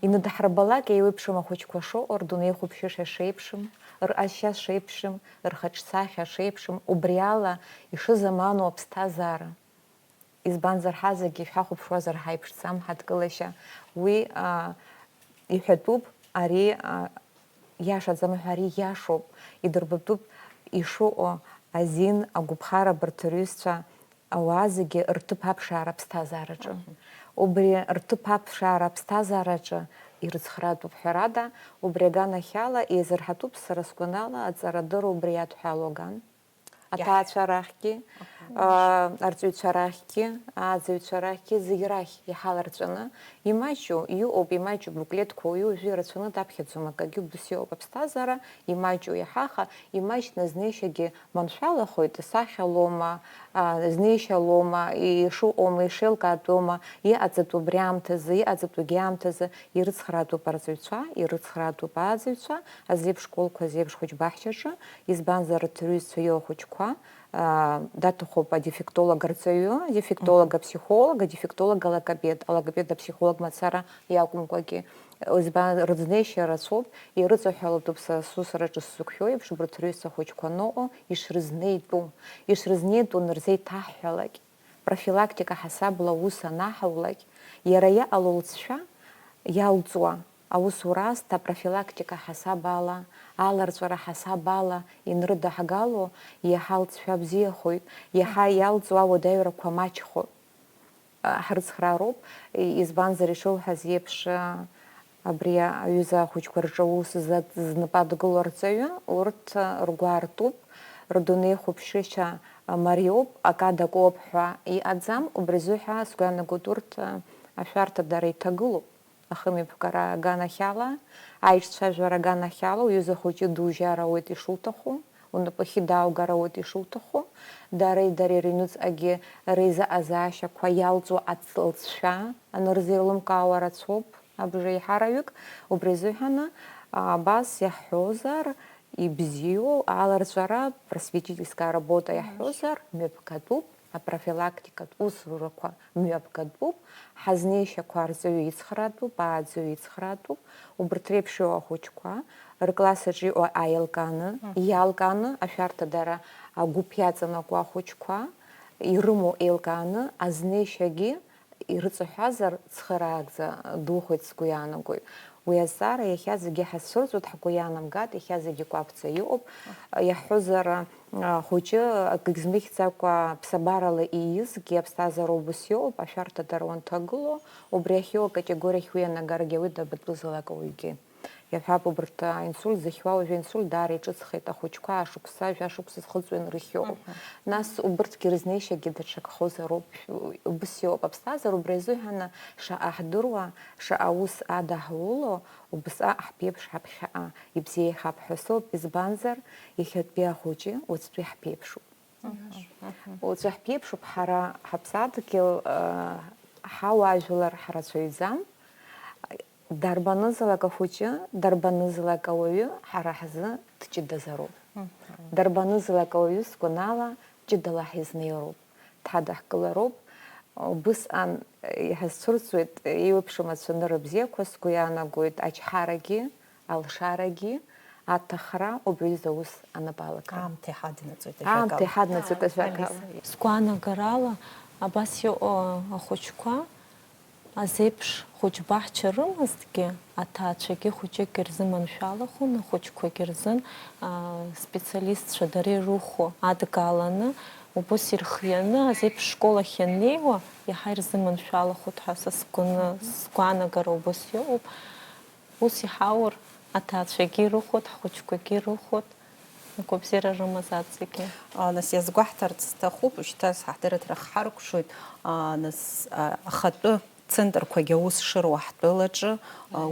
Иныдҳарбалак еиуеиԥшым ахәыҷқәа шыҟоу, рдунеихәаԥшышьа шеиԥшым, рҟазшьа шеиԥшым, рхаҿсахьа шеиԥшым, убри ала ишызаману аԥсҭазаара. Избанзар, ҳазегьы шәахәаԥшуазар ҳаиԥшӡам ҳадкылашьа. Уи, а, иҳәатәуп, ари, а, иашаӡам ҳәа, ари иашоуп, идырбатәуп ишыҟоу азин, агәыԥхара абарҭ рҩызцәа, ауаа зегьы рҭыԥ аԥшаара аԥсҭазаараҿы. Убри рҭыԥ аԥшаара аԥсҭазаараҿы ирыцхраатәуп, ҳәарада, убри аганахьала еизырҳатәуп, сара сгәанала, аҵарадырра убри иадҳәалоу аган. Аҭаацәа рахьгьы, аа, арҵаҩцәа рахьгьы, ааӡаҩцәа рахьгьы, зегь рахь иҳаларҵәаны имаҷу иҟоуп, имаҷу буклетқәа уаҩы уажәы ирацәаны даԥхьаӡом, акгьы убас иҟоуп аԥсҭазаара, имаҷу иаҳа, аха имаҷны азнеишьагьы маншәалахоит, сахьалома, аа, знеишьалома, ишыҟоума, ишеилкаатәума, иҟаҵатәу убри аамҭазы, иҟаҵатәугьы аамҭазы, ирыцхраатәуп арҵаҩцәа, ирыцхраатәуп ааӡаҩцәа, азеиԥш школқәа, азеиԥш хәыҷбаҳчаҿы, избанзар, рҭыҩҩцәа иоу ахәыҷқәа, аа, даҭахуп адефектолог арҵаҩы, адефектолог апсихолог, адефектолог алогопед, алогопед апсихолог мацара иакәымкәагьы. Избан, рызнеишьа рацәоуп, ирыҵаҳәалатәуп са сусураҿы сзықәшәо еиԥш, убарҭ рҩызцәа ахәыҷқәа аныҟоу ишрызнеитәу, ишрызнеитәу нырзеиҭаҳҳәалак. Профилактика ҳасабла аус анаҳаулак, иара иҟало лҵшәа иалҵуа аусура аасҭа профилактика ҳасаб ала, аларҵәара ҳасаб ала инрыдаҳгало, иаҳа лҵшәа бзиахоит, иаҳа иалҵуа ауадаҩрақәа маҷхоит. Ҳрыцхраароуп, избанзар, ишылҳәаз еиԥш, абри аҩыза ахәыҷқәа рҿы аус зад-, знапы адгыло арҵаҩы, урҭ ргәы аартуп, рдунеихәаԥшышьа мариоуп, акы адакуп ҳәа иҟаӡам, убри азыҳәа сгәы иаанагоит, урҭ ашәарҭа дара иҭагылоуп. Ахымҩаԥгара аганахьала, аиҿцәажәара аганахьала, уҩыза хәыҷы дужьар ауеит ишуҭаху, унапахьы дааугар ауеит ишуҭаху, дареи дареи рыҩнуҵҟагьы реизыҟазаашьақәа иалҵуа аҵ-, лҵшәа анырзеилымкаауа рацәоуп. Абжеиҳараҩык, убри азыҳәаны, а, абас иаҳҳәозар, ибзиоу аларҵәара, просветительская работа иаҳҳәозар, мҩаԥгатәуп, апрофилактикатә усурақәа мҩаԥгатәуп, ҳазнеишьақәа арҵаҩы ицхраатәуп, ааӡаҩы ицхраатәуп, убарҭ реиԥш иҟоу ахәыҷқәа, ркласс аҿы иҟоу аилкааны, иалкааны, ашәарҭа дара агәыԥ иаҵанакуа ахәыҷқәа, ирымоу еилкааны, азнеишьагьы ирыҵаҳәазар, цхыраагӡа духоит сгәы иаанагоит. Уи азҵаара иахьа зегьы ҳазцәырҵуеит, ҳгәы иаанамгат, иахьа зегьы кәаԥӡа иҟоуп. Иаҳҳәозар, а, хәыҷы акгьы змыхьӡакәа ԥсабарала иизгьы аԥсҭазаара убас иҟоуп, ашәарҭа дара уанҭагыло, убри ахьиоу акатегориахь уианагаргьы ауеит дабатәызаалак ауаҩгьы. Иаҳҳәап, убарҭ аинсульт зыхьуа уажәы аинсульт даара иҿыцхеит, ахәыҷқәа ашықәса, жәа шықәса зхыҵуа инрыхьоуп. Нас убырҭгьы рызнеишьагьы даҽакхозароуп, убас иоуп аԥсҭазаара, убри азыҳәаны шаҟа ҳдыруа, шаҟа аус адаҳуло, убасҟак ҳԥеиԥш ҳаԥхьаҟа ибзиахап ҳәа соуп, избанзар, иахьатәи ахәыҷы уаҵәтәи ҳԥеиԥшуп. Уаҵәы ҳԥеиԥшуп ҳара, ҳаԥсадгьыл, э, ҳауаажәлар ҳрацәаҩӡам. Дарбанызаалак ахәыҷы, дарбанызаалак ауаҩы ҳара ҳзы дҷыдазароуп. Дарбанызаалак ауаҩы, сгәанала, ҷыдала ҳизнеироуп, дҳадаҳкылароуп. Убысҟан, э, иҳазцәырҵуеит, еиуеиԥшым ацәанырра бзиақәа, сгәы иаанагоит, ачҳарагьы, алшарагьы, аҭахра убри аҩыза аус анапы алакра. Аамҭа иҳаднаҵоит, аамҭа ажәакала. Иҳаднаҵоит, ажәакала. Сгәаанагарала, абас иҟоу ахәыҷқәа азеиԥш хәыҷбаҳча рымазҭгьы, аҭаацәагьы хәыҷык ирзыманшәалахон, ахәыҷқәагьы рзын, аа, специалистцәа дара ирыхәо адгаланы, убыс ирхианы, азеиԥш школ ахь ианнеиуа, иаҳа ирзыманшәалахоит ҳәа са сгәаны, сгәаанагара убыс иҟоуп. Ус иҳаур, аҭаацәагьы ирыхәот, ҳхәыҷқәагьы ирыхәот, агәабзиара рымаз аҵегьы. А, нас иазгәаҳҭарц сҭахуп, шьҭа ҳдырраҭара ҳхаркәшоит, а, нас, а, ахатәы Центрқәагьы аус шыруа ҳтәылаҿы,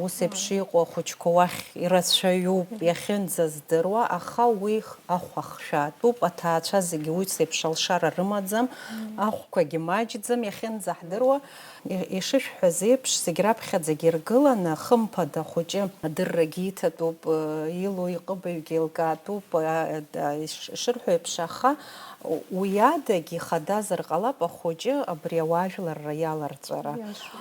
ус еиԥш иҟоу ахәыҷқәа уахь ирацәаҩуп иахьынӡаздыруа, аха уи ахә ахшәаатәуп, аҭаацәа зегьы уи еиԥш алшара рымаӡам, ахәқәагьы маҷӡам иахьынӡаҳдыруа. Ишышәҳәаз еиԥш, зегь раԥхьаӡагьы иргыланы, хымԥада, ахәыҷы адыррагьы иҭатәуп, илоу иҟыбаҩгьы еилкаатәуп, ишырҳәо еиԥш, аха уи адагь ихадазар ҟалап ахәыҷы абри ауаажәларра иаларҵәара.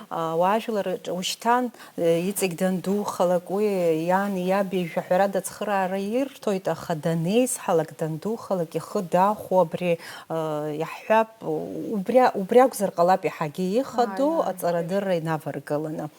Ауаажәлар ушьҭан иҵегь дандухалак, уи иани иаби жәаҳәарада ацхыраара ирҭоит, аха данеизҳалак, дандухалак, ихы дахәо абри иаҳҳәап, убри акәзар ҟалап иаҳагьы ихадоу аҵарадырра инаваргыланы.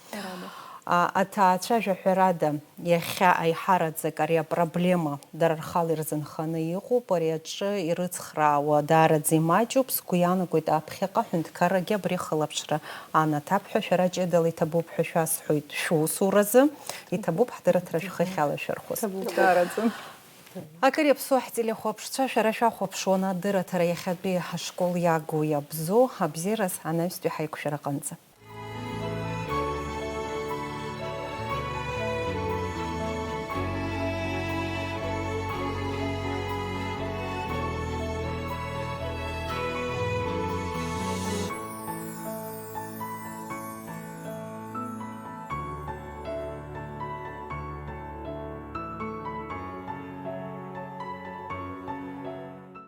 Аҭаацәа жәаҳәарада иахьа аиҳараӡак ари апроблема дара рхала ирзынханы иҟоуп, ари аҿы ирыцхраауа даараӡа имаҷуп, сгәы иаанагоит аԥхьаҟа аҳәынҭқаррагьы абри ахылаԥшра анаҭап ҳәа шәара ҷыдала иҭабуп ҳәа шәасҳәоит шәусуразы, иҭабуп ҳдырраҭара шәхы ахьалашәырхәыз. Даараӡа. Акыр иаԥсоу ҳтелехәаԥшцәа, шәара шәахәаԥшуан адырраҭара иахьатәи ҳашкол иагу иабзоу, абзиараз анаҩстәи ҳаиқәшәараҟынӡа.